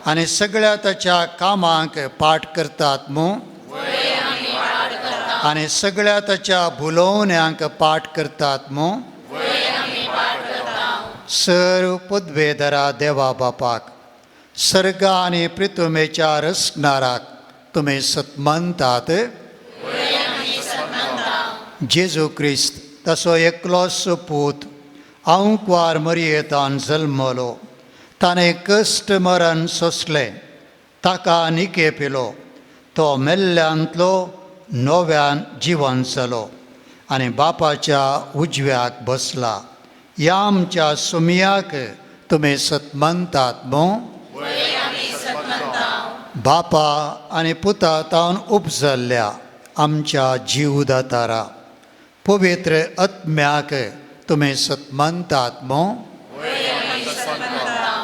Speaker 3: आनी सगळ्या ताच्या कामांक पाठ करतात मू आनी सगळ्या ताच्या भुलोवण्यांक पाठ करतात मू. सर्व पदवेधरा देवा बापाक सर्गा आनी प्रितुमेच्या रसणाराक तुमी सतमानतात. जेजू क्रिस्त तसो एकलोच पूत आंकवार मरयेतान जल्मलो, ताणें कश्ट मरण सोंसलें, ताका निके पिलो, तो मेल्ल्यांतलो नव्यान जिवन जालो आनी बापाच्या उजव्याक बसला. ह्या आमच्या सुमयाक तुमी सतमानतात मू. बापा आनी पुता तावन उपजल्ल्या आमच्या जीवदातारा पवित्र आत्म्याक तुमी सतमानतात मू.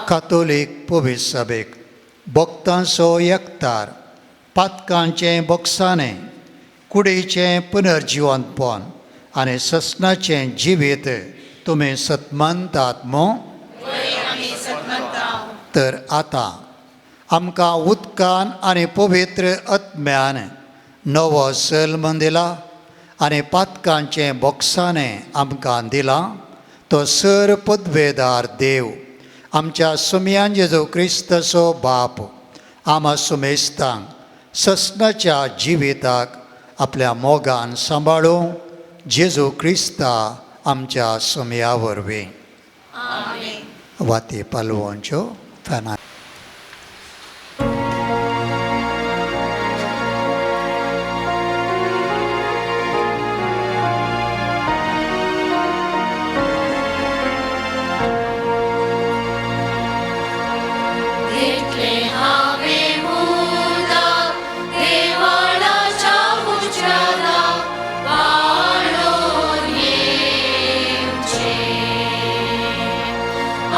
Speaker 3: कातोलीक पवित्र सभेक भक्तांचो एकतार, पातकांचें बोगसाणें, कुडीचें पुनर्जिवंतपण आनी ससनाचें जिवीत तुमी सतमानतात मू. तर आतां आमकां उदकान आनी पवित्र आत्म्यान नवो सल्म दिला आनी पातकांचें बोगसाणें आमकां दिलां. तो सर पदवेदार देव आमच्या सुमयान जेजू क्रिस्ताचो बाप आमा सुमेस्तांक ससनाच्या जिविताक आपल्या मोगान सांबाळूं. जेजू क्रिस्ता आमच्या सुमया वरवीं. वाती पालवोंच्यो फॅना.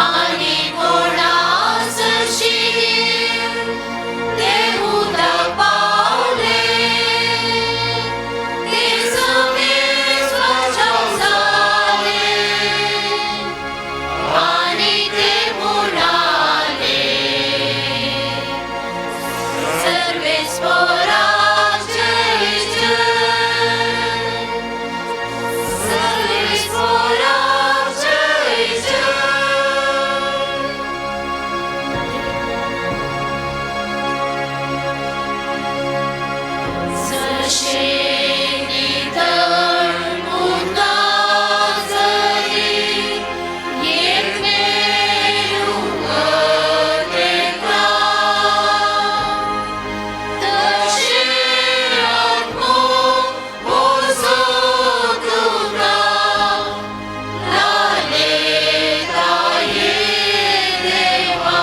Speaker 10: आनी कोण सर्वेस्पोराक जय जय सर्वेस्पोराक जय जय. जशें नितळ उदका जरी येत मेरू वतेता, तशें आत्मो म्हजो तुका लालेता ये देवा.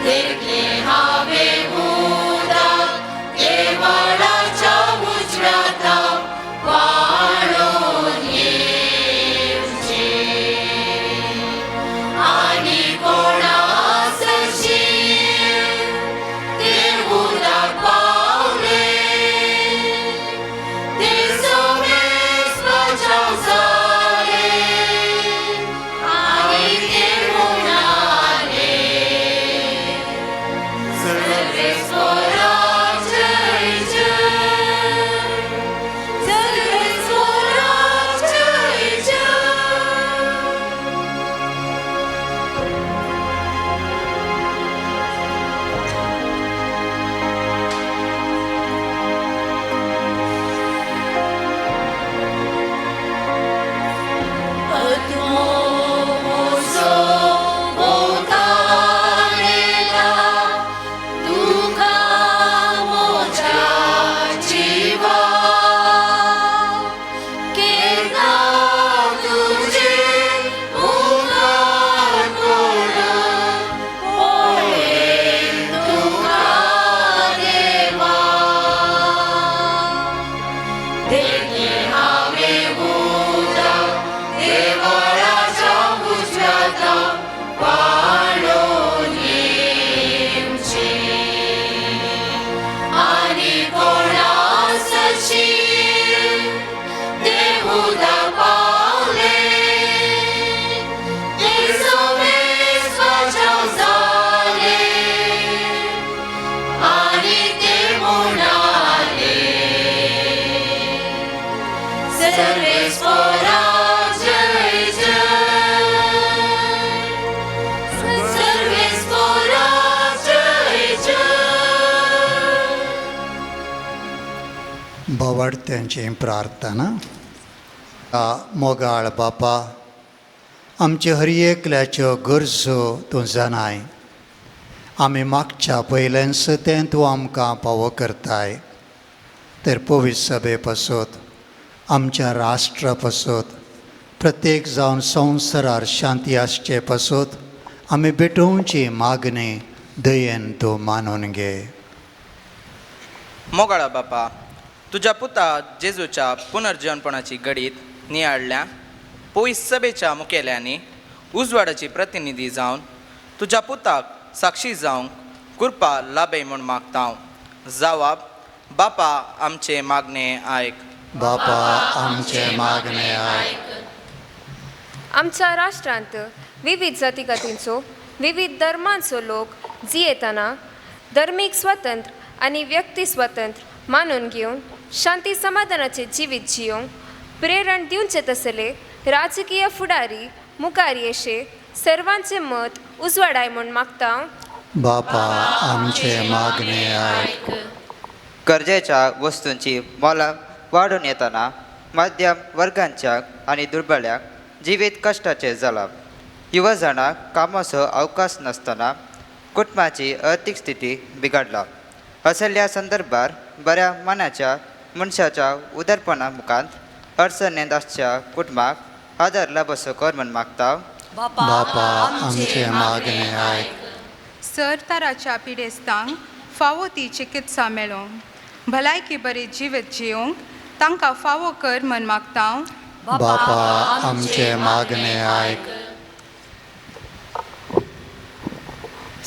Speaker 10: देखलें हांवें उदक देवळाच्या उजव्या वाळून येवचें आनी कोणासशी तें उदक पावलें तें सगळेंच बचाव जालें आनी तें म्हणालें सर्वेस्पोराक जय जय सर्वेस्पोराक जय जय. आत्मो म्हजो भोंवतालेला तुका म्हज्या जिवा, केन्ना तुजें मुखार पडत पळयन तुका देवा. देखलें हांवें उदक देवळाच्या उजव्या वाळून येवचें आनी कोणासशी तें उदक पावलें तें सगळेंच बचाव जालें आनी तें म्हणालें सर्वेस्पोराक जय जय सर्वेस्पोराक जय जय.
Speaker 3: भावार्थ्यांची प्रार्थना. मोगाळ बापा, आमचे हर एकल्याच्यो गरजो तूं जाणाय. आमी मागच्या पयल्यान तें तूं आमकां पावो करताय. तर पवित्र सभे पासत, आमच्या राष्ट्रा पासत, प्रत्येक जावन संवसारार शांती आसचे पासत आमी भेटोवची मागणी दयेन तूं मानून घे.
Speaker 6: मोगाळा बापा, तुज्या पुता जेजूच्या पुनर्जीवनपणाची घडीत नियाळ्ळ्या पयस सभेच्या मुखेल्यांनी उजवाडाची प्रतिनिधी जावन तुज्या पुताक साक्षी जावंक कृपा लाभय म्हूण मागता हांव. जावाब बापा आमचे मागणे आयक.
Speaker 3: बापा आमचे मागणे आयक.
Speaker 8: आमच्या राष्ट्रांत विविध जातीगतींचो विविध धर्मांचो लोक जियेतना धर्मीक स्वतंत्र आनी व्यक्ती स्वतंत्र मानून घेवन शांती समाधानाचें जिवीत जियोवंक प्रेरण दिवचें तसले राजकीय फुडारी मुखार येशे सर्वांचें मत उजवाडाय म्हूण मागता.
Speaker 3: बापा आमचे मागणे आयक.
Speaker 12: गरजेच्या वस्तूंची मोलां वाडून येतना मध्यम वर्गांच्या आनी दुर्बळ्यांक जिवीत कश्टाचें जालां. युवा जाणांक कामाचो अवकाश नासतना कुटुंबाची अर्थीक स्थिती बिगडला. असल्या संदर्भार बऱ्या मनाच्या मनशाच्या उदरपणा मुखांत अडचणेंत आसच्या कुटुंबाक आदार लाभसो कर म्हूण मागता.
Speaker 3: बापा आमचे मागणे आयक.
Speaker 13: सरकाराच्या पिडेस्तांक फावो ती चिकित्सा मेळोवंक, भलायकी बरी जिवीत जियोवंक तांकां फावो कर म्हण मागता.
Speaker 3: बापा आमचे मागणे आयक.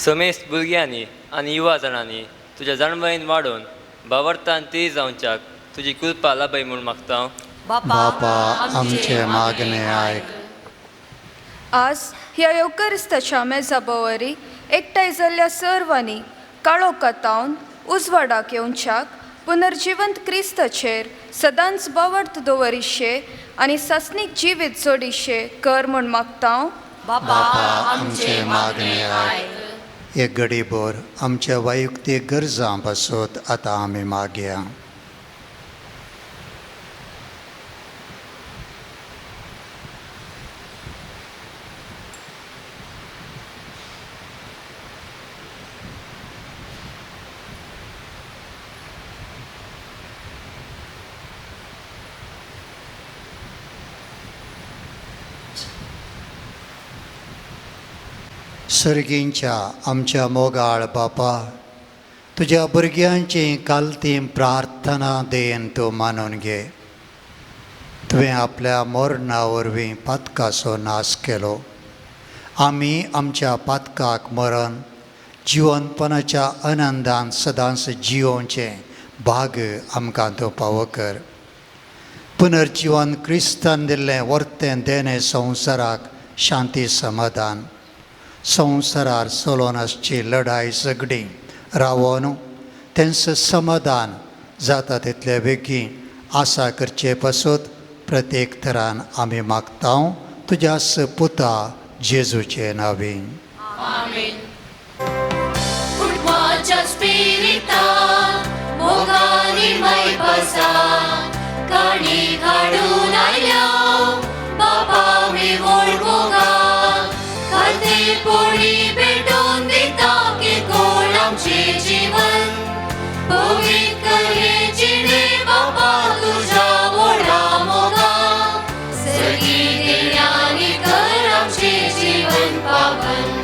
Speaker 14: समेस्त भुरग्यांनी आनी युवा जाणांनी तुज्या जाणवायेन वाडोवन भावार्थान ती जावच्याक तुजी कृपा लाभय म्हूण मागता.
Speaker 3: बापा आमचे मागणे आयक.
Speaker 15: आज ह्या येवकरिस्ताच्या मेजा भोंवरी एकठांय जाल्ल्या सर्वांनी
Speaker 8: काळोखातावन उजवाडाक येवच्याक पुनर्जिवंत क्रिस्ताचेर सदांच बावर्त दवरिशे आनी सासणीक जिवीत जोडिशे कर म्हूण मागता.
Speaker 3: बापा आमचे मागणे आयक. एक घडीभर आमच्या वैयक्तीक गरजां पासत आतां आमी मागया. सर्गींच्या आमच्या मोगाळ बापा, तुज्या भुरग्यांची कालती प्रार्थना then तूं मानून घे. तुवें आपल्या मरणा वरवीं पातकाचो नाश केलो. आमी आमच्या पातकाक मरण जिवनपणाच्या आनंदान सदांच जियोवचें भाग आमकां तूं पावो कर. पुनर्जिवन क्रिस्तान दिल्लें वर्तें देणें संवसाराक शांती समाधान, संवसारार चलोवन आसची लढाय झगडीं रावोन तेंचो समाधान जाता तितले बेगीन आसा करचे पासत प्रत्येक तरान आमी मागता तुज्या पुता जेजूचे नांवान.
Speaker 10: आमेन. उठवाच्या स्पिरितान मोगानी मैपासान काणी काडून आयल्या बापा मी व्हड मोगान खालते पोळी भेटोवन दिता की कोण आमचें जीवन पवित्र हें जिणें बापा तुज्या व्हडा मोगान सगळीं देण्यांनी कर आमचें जीवन पावन.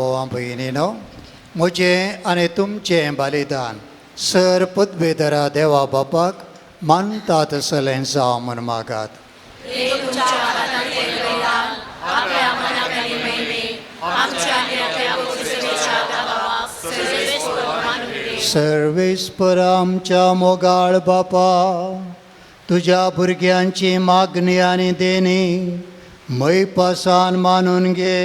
Speaker 3: भावा भयणीनो, म्हजें आनी तुमचें बलिदान सर पदवेधरा देवा बापाक मानता तसलें जावं म्हूण मागात. सर्वेस्पर आमच्या मोगाळ बापा, तुज्या भुरग्यांची मागणी आनी देणी मैपासान मानून घे.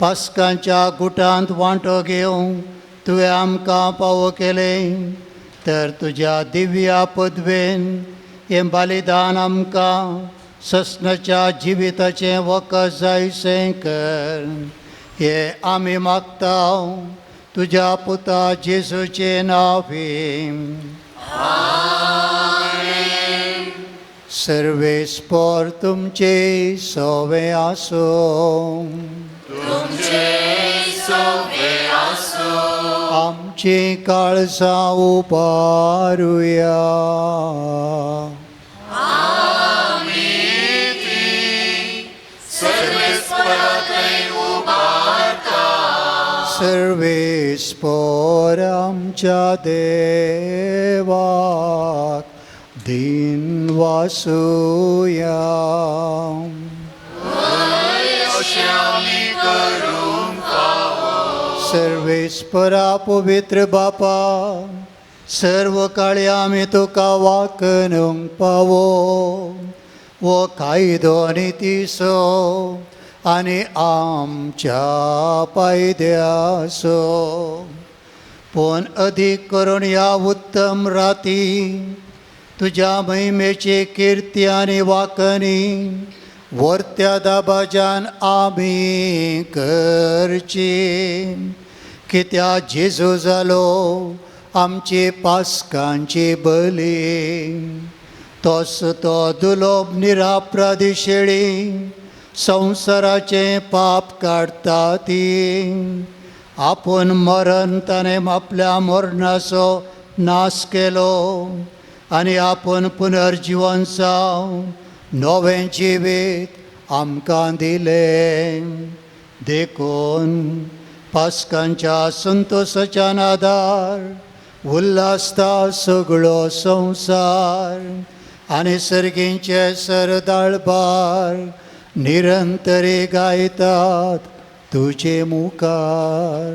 Speaker 3: पास्कांच्या गुटांत वांटो घेवंक तुवें आमकां पावो केलें तर तुज्या दिव्या पदवेन हें बलिदान आमकां ससनाच्या जिविताचें वखद जायशें कर. हें आमी मागता तुज्या पुता जेजूचें नांवें. सर्वेस्पर तुमचे सवे आसूं. आमची काळजां उबारुया. सर्वेस्पर आमच्या देवाक दिन वासुया. सर्वेस्परा पवित्र बापा, सर्व काळी आमी तुका वाकणूंक पावो वो कायदो नितीचो आनी आमच्या पायद्याचो. पूण अदीक करून ह्या उत्तम राती तुज्या महिमेची किर्ती आनी वाकणी वर्त्या दाबाजान आमी करची. कित्या जेजू जालो आमची पास्कांची बली, तोस तो दुलोब निरापराधी शेळी संवसाराचें पाप काडटा ती. आपूण मरण ताणें आपल्या मरणाचो नाश केलो आनी आपूण पुनर्जिवन जावन नवें जिवीत आमकां दिलें. देखून पास्कांच्या संतोसाच्या नादार उल्हासता सगळो संवसार आनी सर्गींचे सरदाळबार निरंतरे गायतात तुजे मुखार.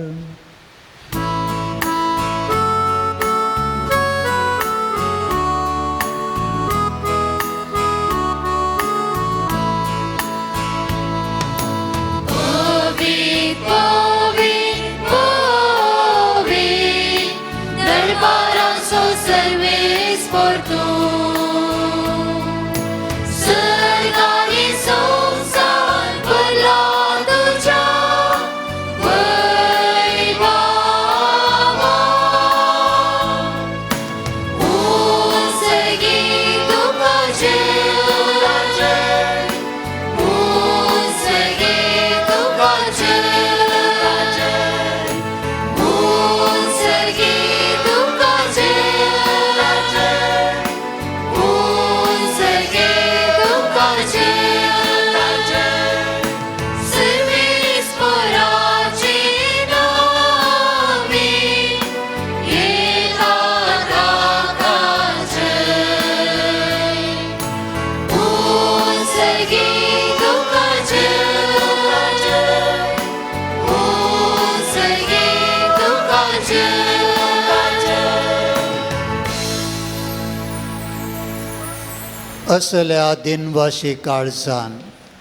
Speaker 3: असल्या दिनवाशी काळजान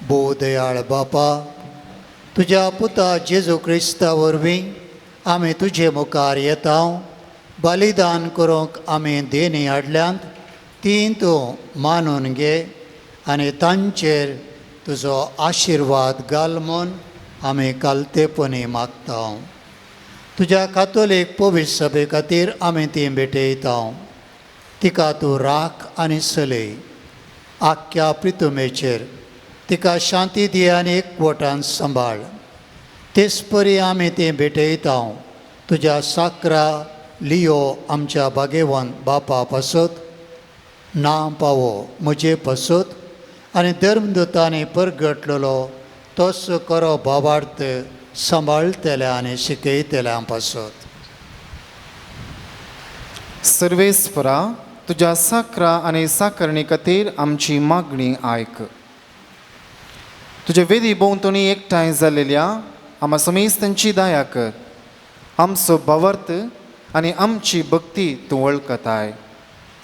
Speaker 3: भोव दयाळ बापा, तुज्या पुता जेजू क्रिस्ता वरवीं आमी तुजे मुखार येता. बलिदान करूंक आमी देणी हाडल्यांत ती तूं मानून घे आनी तांचेर तुजो आशिर्वाद घाल म्हूण आमी कालतेपणी मागता. तुज्या कातोलीक पवित्र सभे खातीर आमी ती भेटयता. तिका तूं राख आनी चलय. आख्ख्या प्रितुमेचेर तिका शांती दी आनी एकवटान सांबाळ. तेचपरी आमी ती भेटयता तुज्या साकरा लियो आमच्या भागेवन बापा पासत ना पावो म्हजे पासत आनी धर्मदुतांनी परगटलेलो तोच करो भावार्थ सांबाळटल्या आनी शिकयतल्यां पासत.
Speaker 5: सर्वेस्परा, तुज्या साकरा आनी साकरणी खातीर आमची मागणी आयक. तुजे वेदी भोंवतणी एकठांय जाल्लेल्या आमा समेस्तांची दया कर. आमचो भावार्थ आनी आमची भक्ती तूं वळखताय.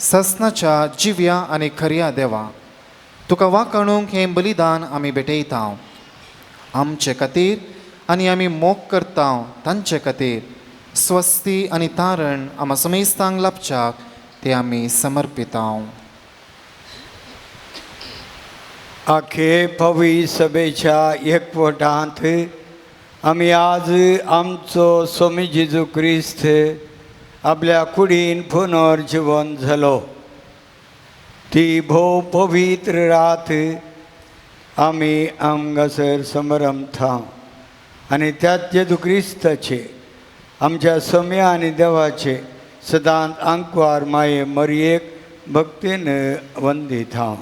Speaker 5: ससनाच्या जिव्या आनी खऱ्या देवा, तुका वाखाणूंक हें बलिदान आमी भेटयता. आमचे खातीर आनी आमी मोग करता तांचे खातीर स्वस्ती आनी तारण आमा समेस्तांक लाभच्याक ते आमी समर्पिता.
Speaker 1: आखे पवी सभेच्या एकवटांत आमी आज आमचो स्वामी जेजू क्रिस्त आपल्या कुडीन पुनर्जिवन जालो ती भोव पवित्र रात आमी आमगासर समरमता आनी त्याच जेजू क्रिस्ताचे आमच्या सम्या आनी देवाचे सदांच आंकवार माये मरयेक भक्तीन वंदिता.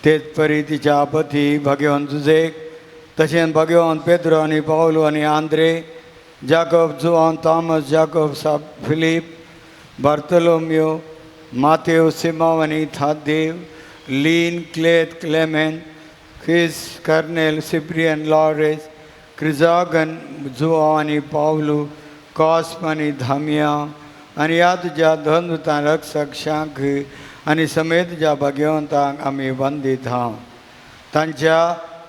Speaker 1: तेच परी तिच्या पती भाग्यवंत जुझेक तशेंच भाग्यवंत पेद्रो आनी पावलो आनी आंद्रे, जाकब, जुवान, थॉमस, जाकब, साब, फिलीप, बार्तलोमियो, मातेव, सिमाव आनी थादेव, लीन, क्लेत, क्लेमेन, ख्रिस, कर्नेल, सिप्रियन, लॉरेस, क्रिजागन, जुवांव आनी पावलू, कॉस्म आनी धामिया आनी ह्या तुज्या धनदुतां रक्षक शांक आनी समेत ज्या भाग्यवंतांक आमी वंदीत हांव. तांच्या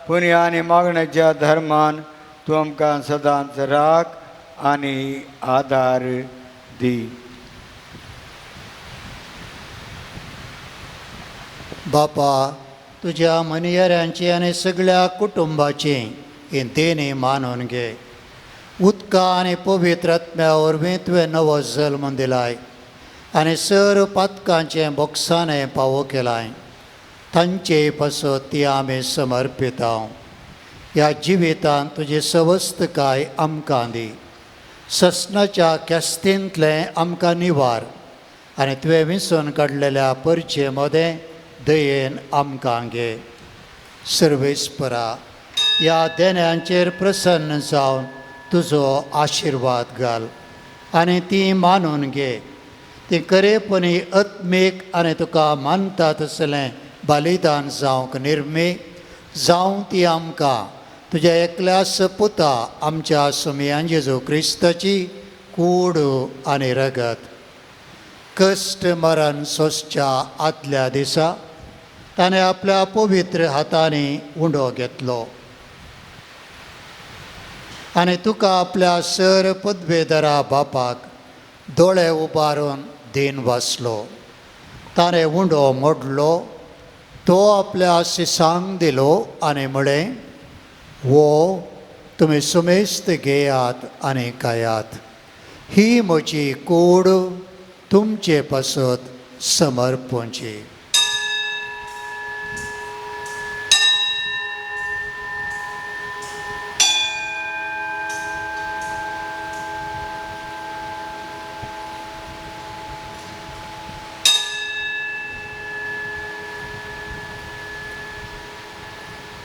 Speaker 1: पुण्य आनी मागण्याच्या धर्मान तूं आमकां सदांच राख आनी आदार दी.
Speaker 3: बापा, तुज्या मनयऱ्यांची आनी सगळ्या कुटुंबाची ही देणी मानून घे. उदका आनी पवित्र आत्म्या वरवीं तुवें नवो जल्म दिलाय आनी सर पातकांचें बोक्साणें पावो केलाय. तांचे पासत ती आमी समर्पिता. ह्या जिवितांत तुजी सवस्तकाय आमकां दी. ससनाच्या केस्तींतलें आमकां निवार आनी तुवें विंचून काडलेल्या परचे मदें दयेन आमकां घे. सर्वेस्परा, ह्या देण्यांचेर प्रसन्न जावन तुजो आशिर्वाद घाल आनी ती मानून घे. ती खरेपणी आत्मीक आनी तुका मानता तसलें बलिदान जावंक निर्मी जावं ती आमकां तुज्या एकल्याच पुता आमच्या सुमयान जेजू क्रिस्ताची कूड आनी रगत कश्ट मरण सोंसच्या आदल्या दिसा ताणें आपल्या पवित्र हातांनी उंडो घेतलो आनी तुका आपल्या सर पदवेदरा बापाक दोळे उबारून दीन वाचलो. ताणें उंडो मोडलो, तो आपल्या शिसांक दिलो आनी म्हळें, वो तुमी सुमेस्त घेयात आनी खायात, ही म्हजी कूड तुमचे पासत समर्पणची.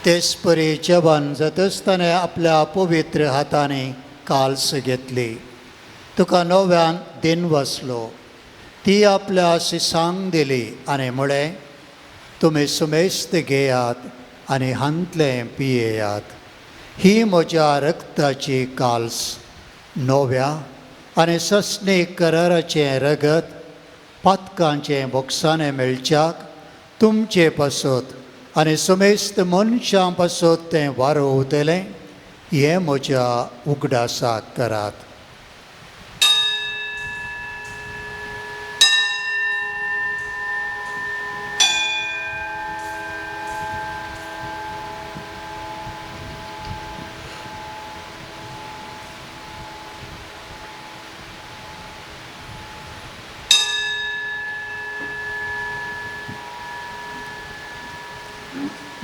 Speaker 3: तेचपरी जेवण जातच ताणें आपल्या पवित्र हातांनी काल्स घेतली, तुका नव्यान दिन वसलो, ती आपल्या शिसांक दिली आनी म्हळें, तुमी सुमेस्त घेयात आनी हांतलें पियेयात, ही म्हज्या रक्ताची काल्स, नव्या आनी सस्नीक कराराचें रगत पातकांचें बोक्साणें मेळच्याक तुमचे पासत आनी समेस्त मनशां पासत तें वारोवतलें, हें म्हज्या उगडासाक करात.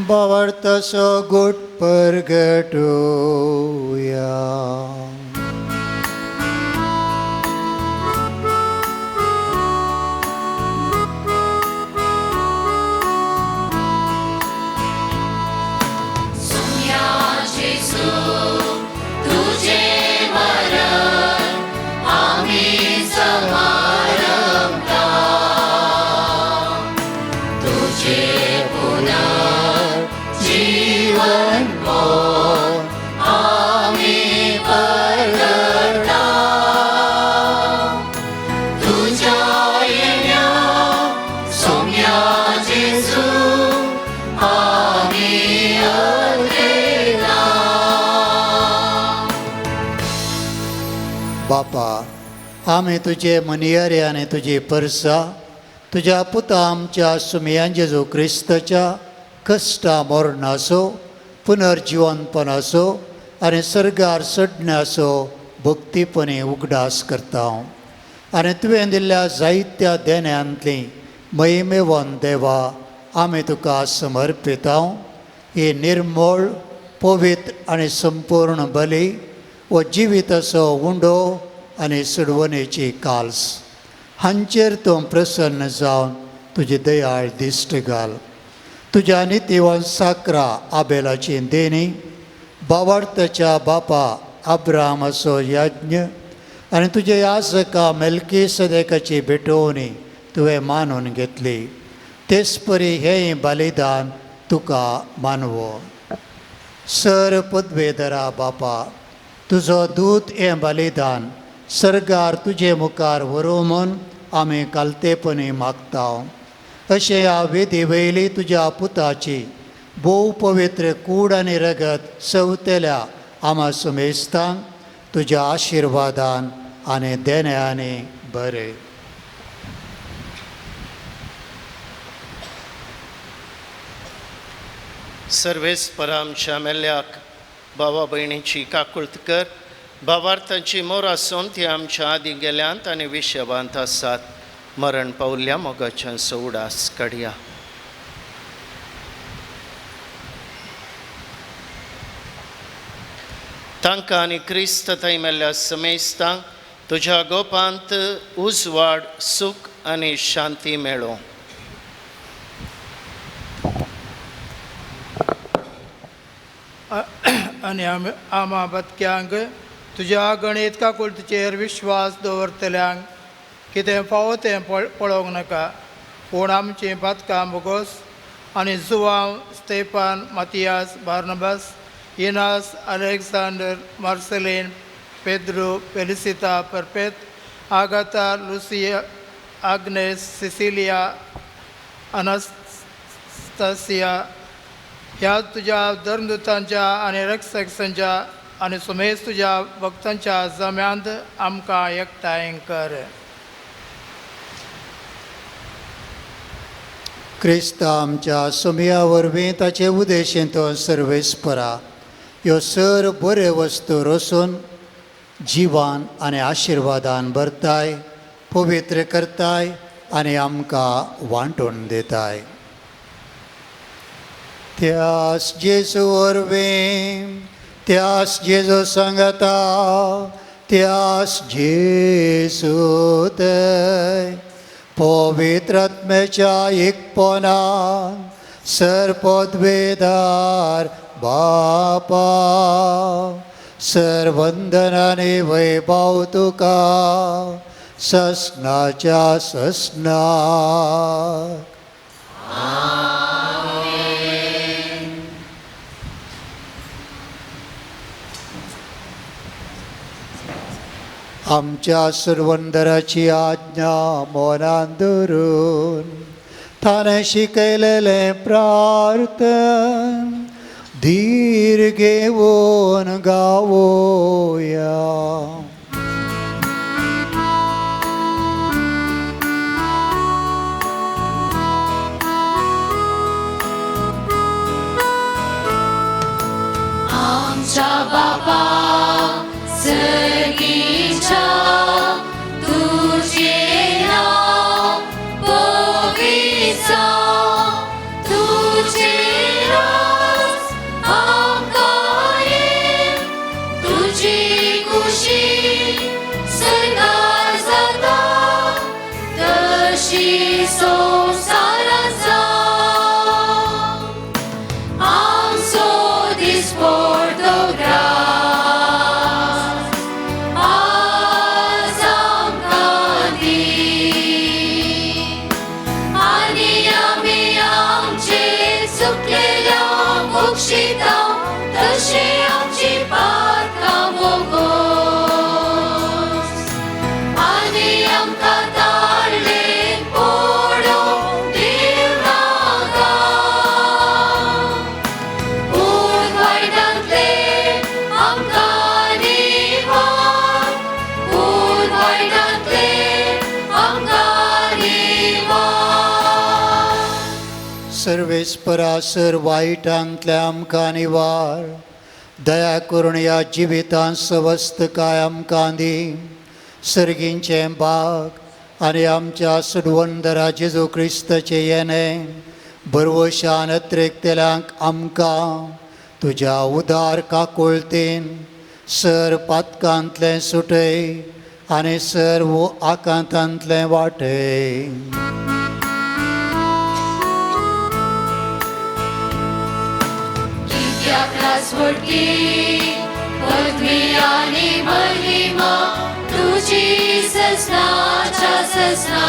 Speaker 3: भावार्थाचो गोट परगटुया.
Speaker 10: सुम्या जेजू तुझ्या
Speaker 3: बापा, आमी तुजे मनियारे आनी तुजी परसा तुज्या पुता आमच्या सुमयान जेजू क्रिस्ताच्या कश्टा मरणाचो पुनर्जिवनपणाचो आनी सर्गार चडण्याचो भक्तीपणी उगडास करता. आनी तुवें दिल्ल्या जायत्या देण्यांतली महिमेवन देवा आमी तुका समर्पिता. ही निर्मळ पवित्र आनी संपूर्ण बली वो जिविताचो उंडो आनी सुडवणेची काल्स हांचेर तूं प्रसन्न जावन तुजी दयाळ दिश्ट घाल. तुज्या नितीवन साकरा आबेलाची देणी, बावार्थाच्या बापा अब्रामाचो यज्ञ आनी तुजे याजका मेलकी सदेकाची भेटवणी तुवें मानून घेतली, तेच परी हें बलिदान तुका मानवो. सर पदवेधरा बापा, तुजो दूत हें बलिदान सर्गार तुजे मुखार व्हरूं म्हूण आमी कालतेपणी मागता. अशें ह्या वेदी वयली तुज्या पुताची भोव पवित्र कूड आनी रगत सवतेल्या आमा सुमेस्तांक तुज्या आशिर्वादान आनी देण्यांनी बरें.
Speaker 15: सर्वेस्पर आमच्या मेल्ल्याक भावा भयणीची काकुळत कर. भावार्थांची मोर आसून ती आमच्या आदीं गेल्यांत आनी विशेवांत आसात. मरण पावल्ल्या मोगाच्यांचो उडास काडया. तांकां आनी क्रिस्त थंय मेल्ल्या समेस्तांक तुज्या गोपांत उजवाड, सूख आनी शांती मेळो.
Speaker 16: आनी आमा बतक्यांक तुज्या गणीत काकुळतीचेर विश्वास दवरतल्यांक कितें फावो तें पळोवंक नाका, पूण आमचीं पातकां बोगोस आनी Joao, Stefan, Matias, Barnabas, Inas, Alexander, Marcelin, Pedro, Felicita, Perpet, Agatha, Lucia, Agnes, Cecilia, Anastasia ह्या तुज्या धर्मदूतांच्या आनी रक्षकांच्या आनी सुमेश तुज्या भक्तांच्या जम्यांत आमकां एकठांय कर.
Speaker 3: क्रिस्त आमच्या सुमया वरवीं ताचे उदेशेंत सर्वेस्परा ह्यो सर बऱ्यो वस्तू रोसून जिवान आनी आशिर्वादान भरताय, पवित्र करताय आनी आमकां वांटून दिताय. त्यास जेजू वरवीं, त्यास जेजू सांगता, त्यास जेजू थंय पवित्र आत्म्याच्या एकपणान सर पदवेदार बापा, सर वंदनाने वैभव तुका ससनाच्या ससना. आमच्या सुरवंदराची आज्ञा मोनान धरून ताणें शिकयलेलें प्रार्थन धीर घेवन गावोया.
Speaker 10: आमच्या बापा सर्गीच्या तुझे नाव पवित्र जावं, तुझे राज आमकां ये, तुजी खुशी सर्गार जाता तशी संवसारांत जावं. आमचो दिसपडतो ग्रास आज आमकां दी, आनी आमी आमचे चुकलेल्या बक्षिता तशें आमची पातकां बोगोस, आनी आमकां ताळ्ळें पडोवंक दिवं नाका, पूण वायटांतलें आमकां निवार, पूण
Speaker 3: सर्वेस्परा सर वायटांतल्या आमकां निवार दया करून ह्या जिवितांत सवस्तकाय आमकां दी. सर्गींचें बाग आनी आमच्या सुडवंदरा जेजू क्रिस्ताचें येणें भरवशान अत्रेकतल्यांक आमकां तुज्या उदार काकुळतेन सर पातकांतलें सुटय आनी सर्व आकांतांतलें वाटय.
Speaker 10: पदवी आनी महिमा तुजी ससनाच्या ससना,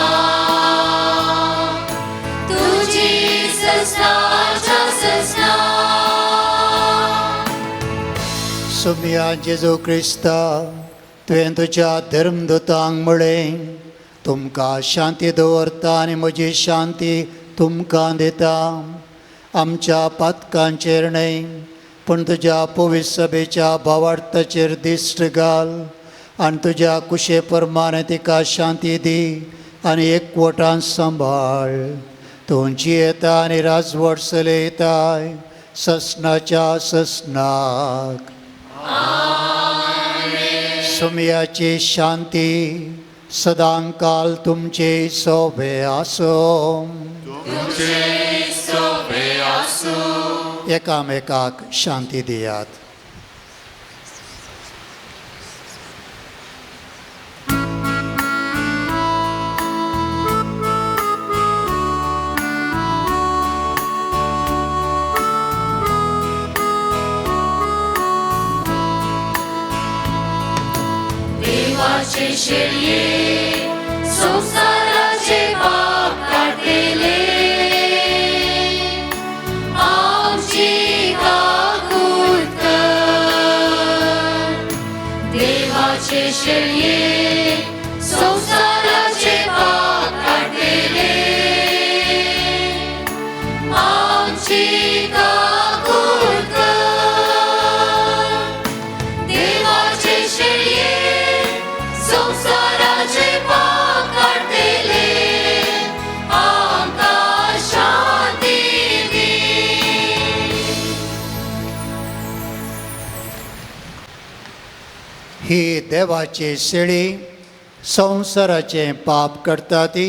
Speaker 10: तुजी ससनाच्या ससना.
Speaker 3: सोम्या जेजू क्रिस्ता, तुवें तुज्या धर्मदूतांक म्हळें, तुमकां शांती दवरता आनी म्हजी शांती तुमकां दिता. आमच्या पातकांचेर न्हय पूण तुज्या पवित्र सभेच्या भावार्थाचेर दिश्ट घाल आनी तुज्या कुशे प्रमाणे तिका शांती दी आनी एकवटान सांबाळ. तूं जियेता आनी राजवट चलयताय ससनाच्या ससनाक. सोम्याची शांती सदांकाल तुमचे सोबे आसूं. एकामेकाक शांती दियात.
Speaker 10: देवाचे शेळये संवसाराचे पाप काडटले, आमची काकूत कर. देवाचे शेळये संवसाराचे पाप काडटले, आमची काकूत कर. देवाचे शेळये संवसाराचे पाप काडटले, आमकां शांती दी.
Speaker 3: ही देवाची शेळी संवसाराचें पाप करता ती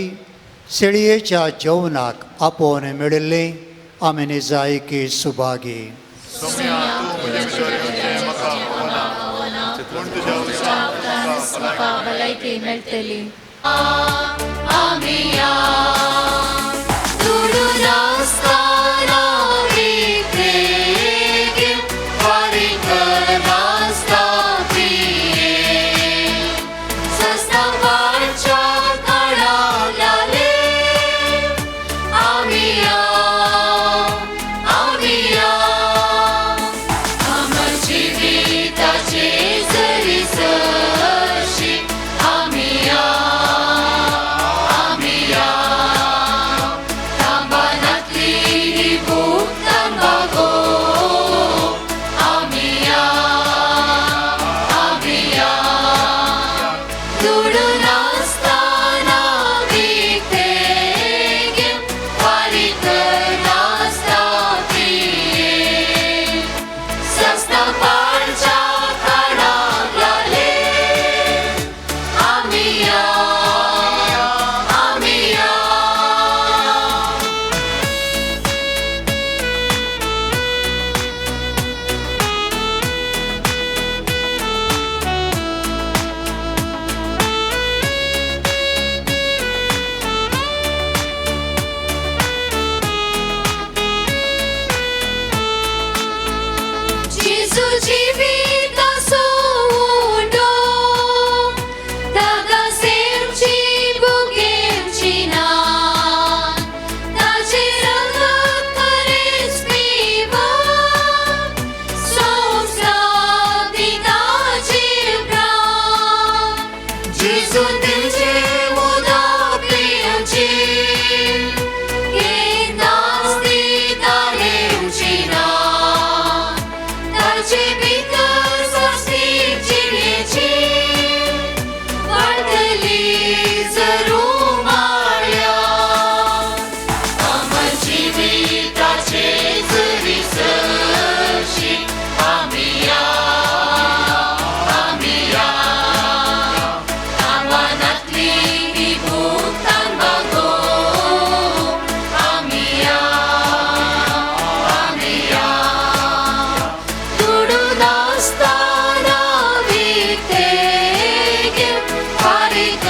Speaker 3: शेळयेच्या जेवणाक आपोवन मेळिल्ली आमी निजायकी सुभागी.
Speaker 10: भलायकी मेळटली. आमी दुडू नासतना विकते फारीक नासता पिये सस्तावाच्या काळाले आमी आमी आमच्या जिविताचे जरी सरशी आमी आमी थांबनातली ही भूक थांबागो आमी आमी दुडू नासतना विकते फारीक नासता पिये सस्तावाच्या काळाले आमी आमी. जेजू जिवीत आसूंडो ताका सेमची भुकेमची ना ताचे रगत खरेंच पिवन संवसार दिता जीव प्राण. जेजू तुजें उदक पिवचें केन्नाच दिता घेवची ना ताचे भितर स्वस्तीक जिणेची वाडटली जरूर माळ्या. अमर जिविताचे जातली ती भुगतान बागो आमिया आमिया दुडू नासतना विकते घेवन फारीक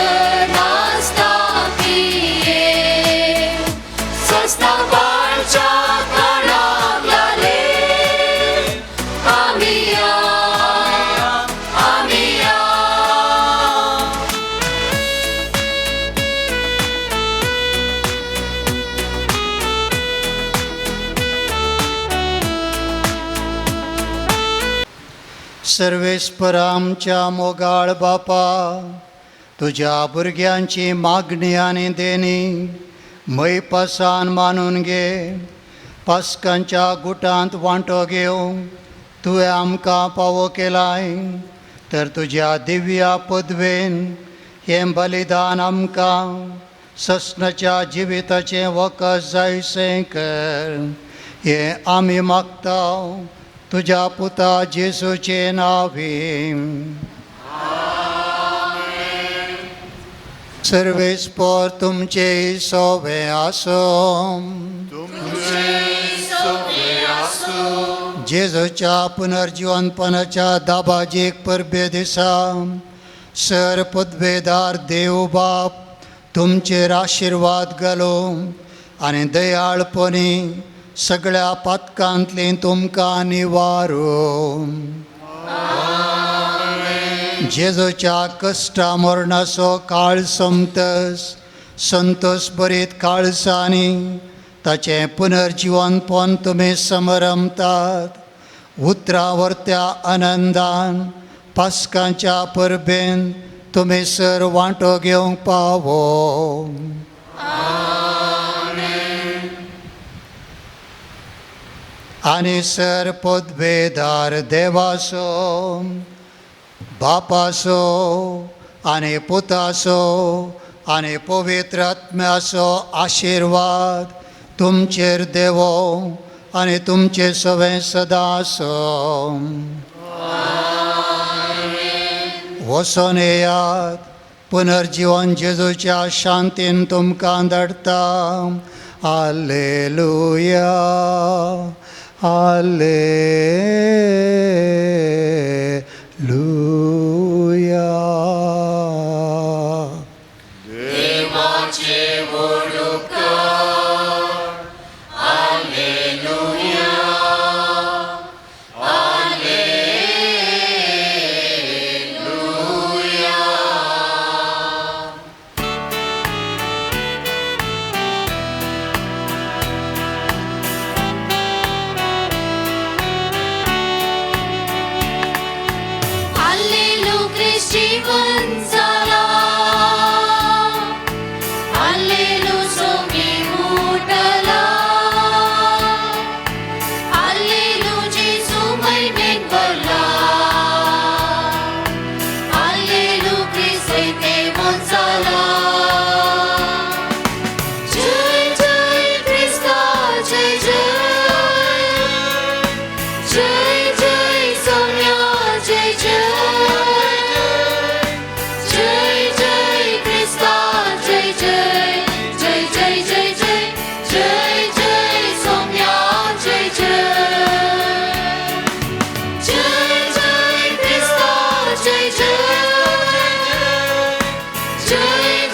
Speaker 10: नासता पिये सस्ता बाळच्या तणाक लागले आमिया आमिया.
Speaker 3: सर्वेस्पर आमच्या मोगाळ बापा, तुज्या भुरग्यांची मागणी आनी देणी मयपासान मानून घे. पास्कांच्या गुटांत वांटो घेवंक तुवें आमकां पावो केलाय, तर तुज्या दिव्या पदवेन हें बलिदान आमकां सस्नाच्या जिविताचें वखद जायसें कर. हें आमी मागता तुज्या पुता जेजूचे नांवे. सर्वेस्पर तुमचे सोवे आसो. जेजूच्या पुनर्जीवनपणाच्या दाबाजीक परबे दिसा सर पदवेदार देव बाप तुमचेर आशिर्वाद घालो आनी दयाळपणी सगळ्या पातकांतली तुमकां निवारो. जेजूच्या कश्टा मरणाचो काळ सोमतस संतोष बरीत काळसांनी ताचें पुनर्जीवनपण तुमी समरमतात. उतरां वर्त्या आनंदान पास्कांच्या परबेन तुमी सर वांटो घेवंक पावो. आनी सर पदवेदार देवाचो बापाचो आनी पुताचो आनी पवित्र आत्म्याचो आशिर्वाद तुमचेर देवो आनी तुमचे सवें सदां आसो. वचोन येयात, पुनर्जीवन जेजूच्या शांतीन तुमकां धाडटा. आलेलुया आलेलुया.
Speaker 10: देवाचे व्हड उपकार आलेलुया आलेलुया. आलेलु क्रिस्त जीवन जाला आलेलु सोमी उठला आलेलु जेजू महिमेन भरला आलेलु क्रिस्त देवोन जाला. जय जय क्रिस्ता जय जय जय जय सोम्या जय जय जय जय क्रिस्ता जय जय जय जय जय जय जय जय सोम्या जय जय जय जय क्रिस्ता जय जय जय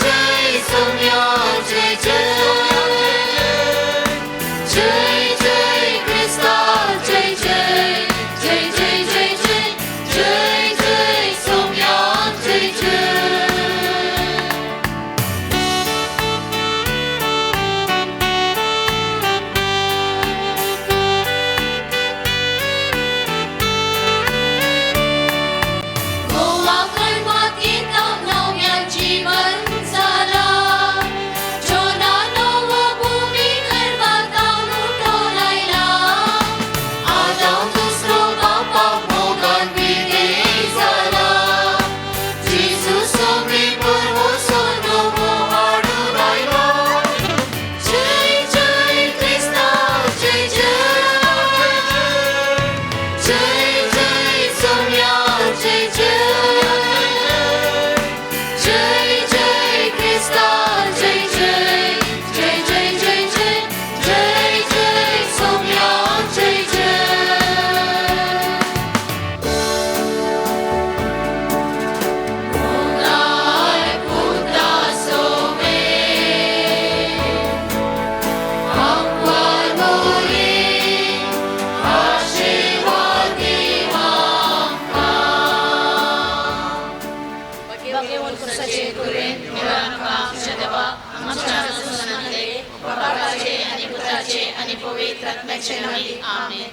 Speaker 10: जय सोम्या जय जय जय जय क्रिस्ता जय जय जय जय जय जय जय जय सोम्या जय जय. गोवा मातयेंत नव्या जीवन आमच्या दुस्मानांतले बापाचे आनी पुताचे आनी पवित्र आत्म्याचे नांवी आमेन.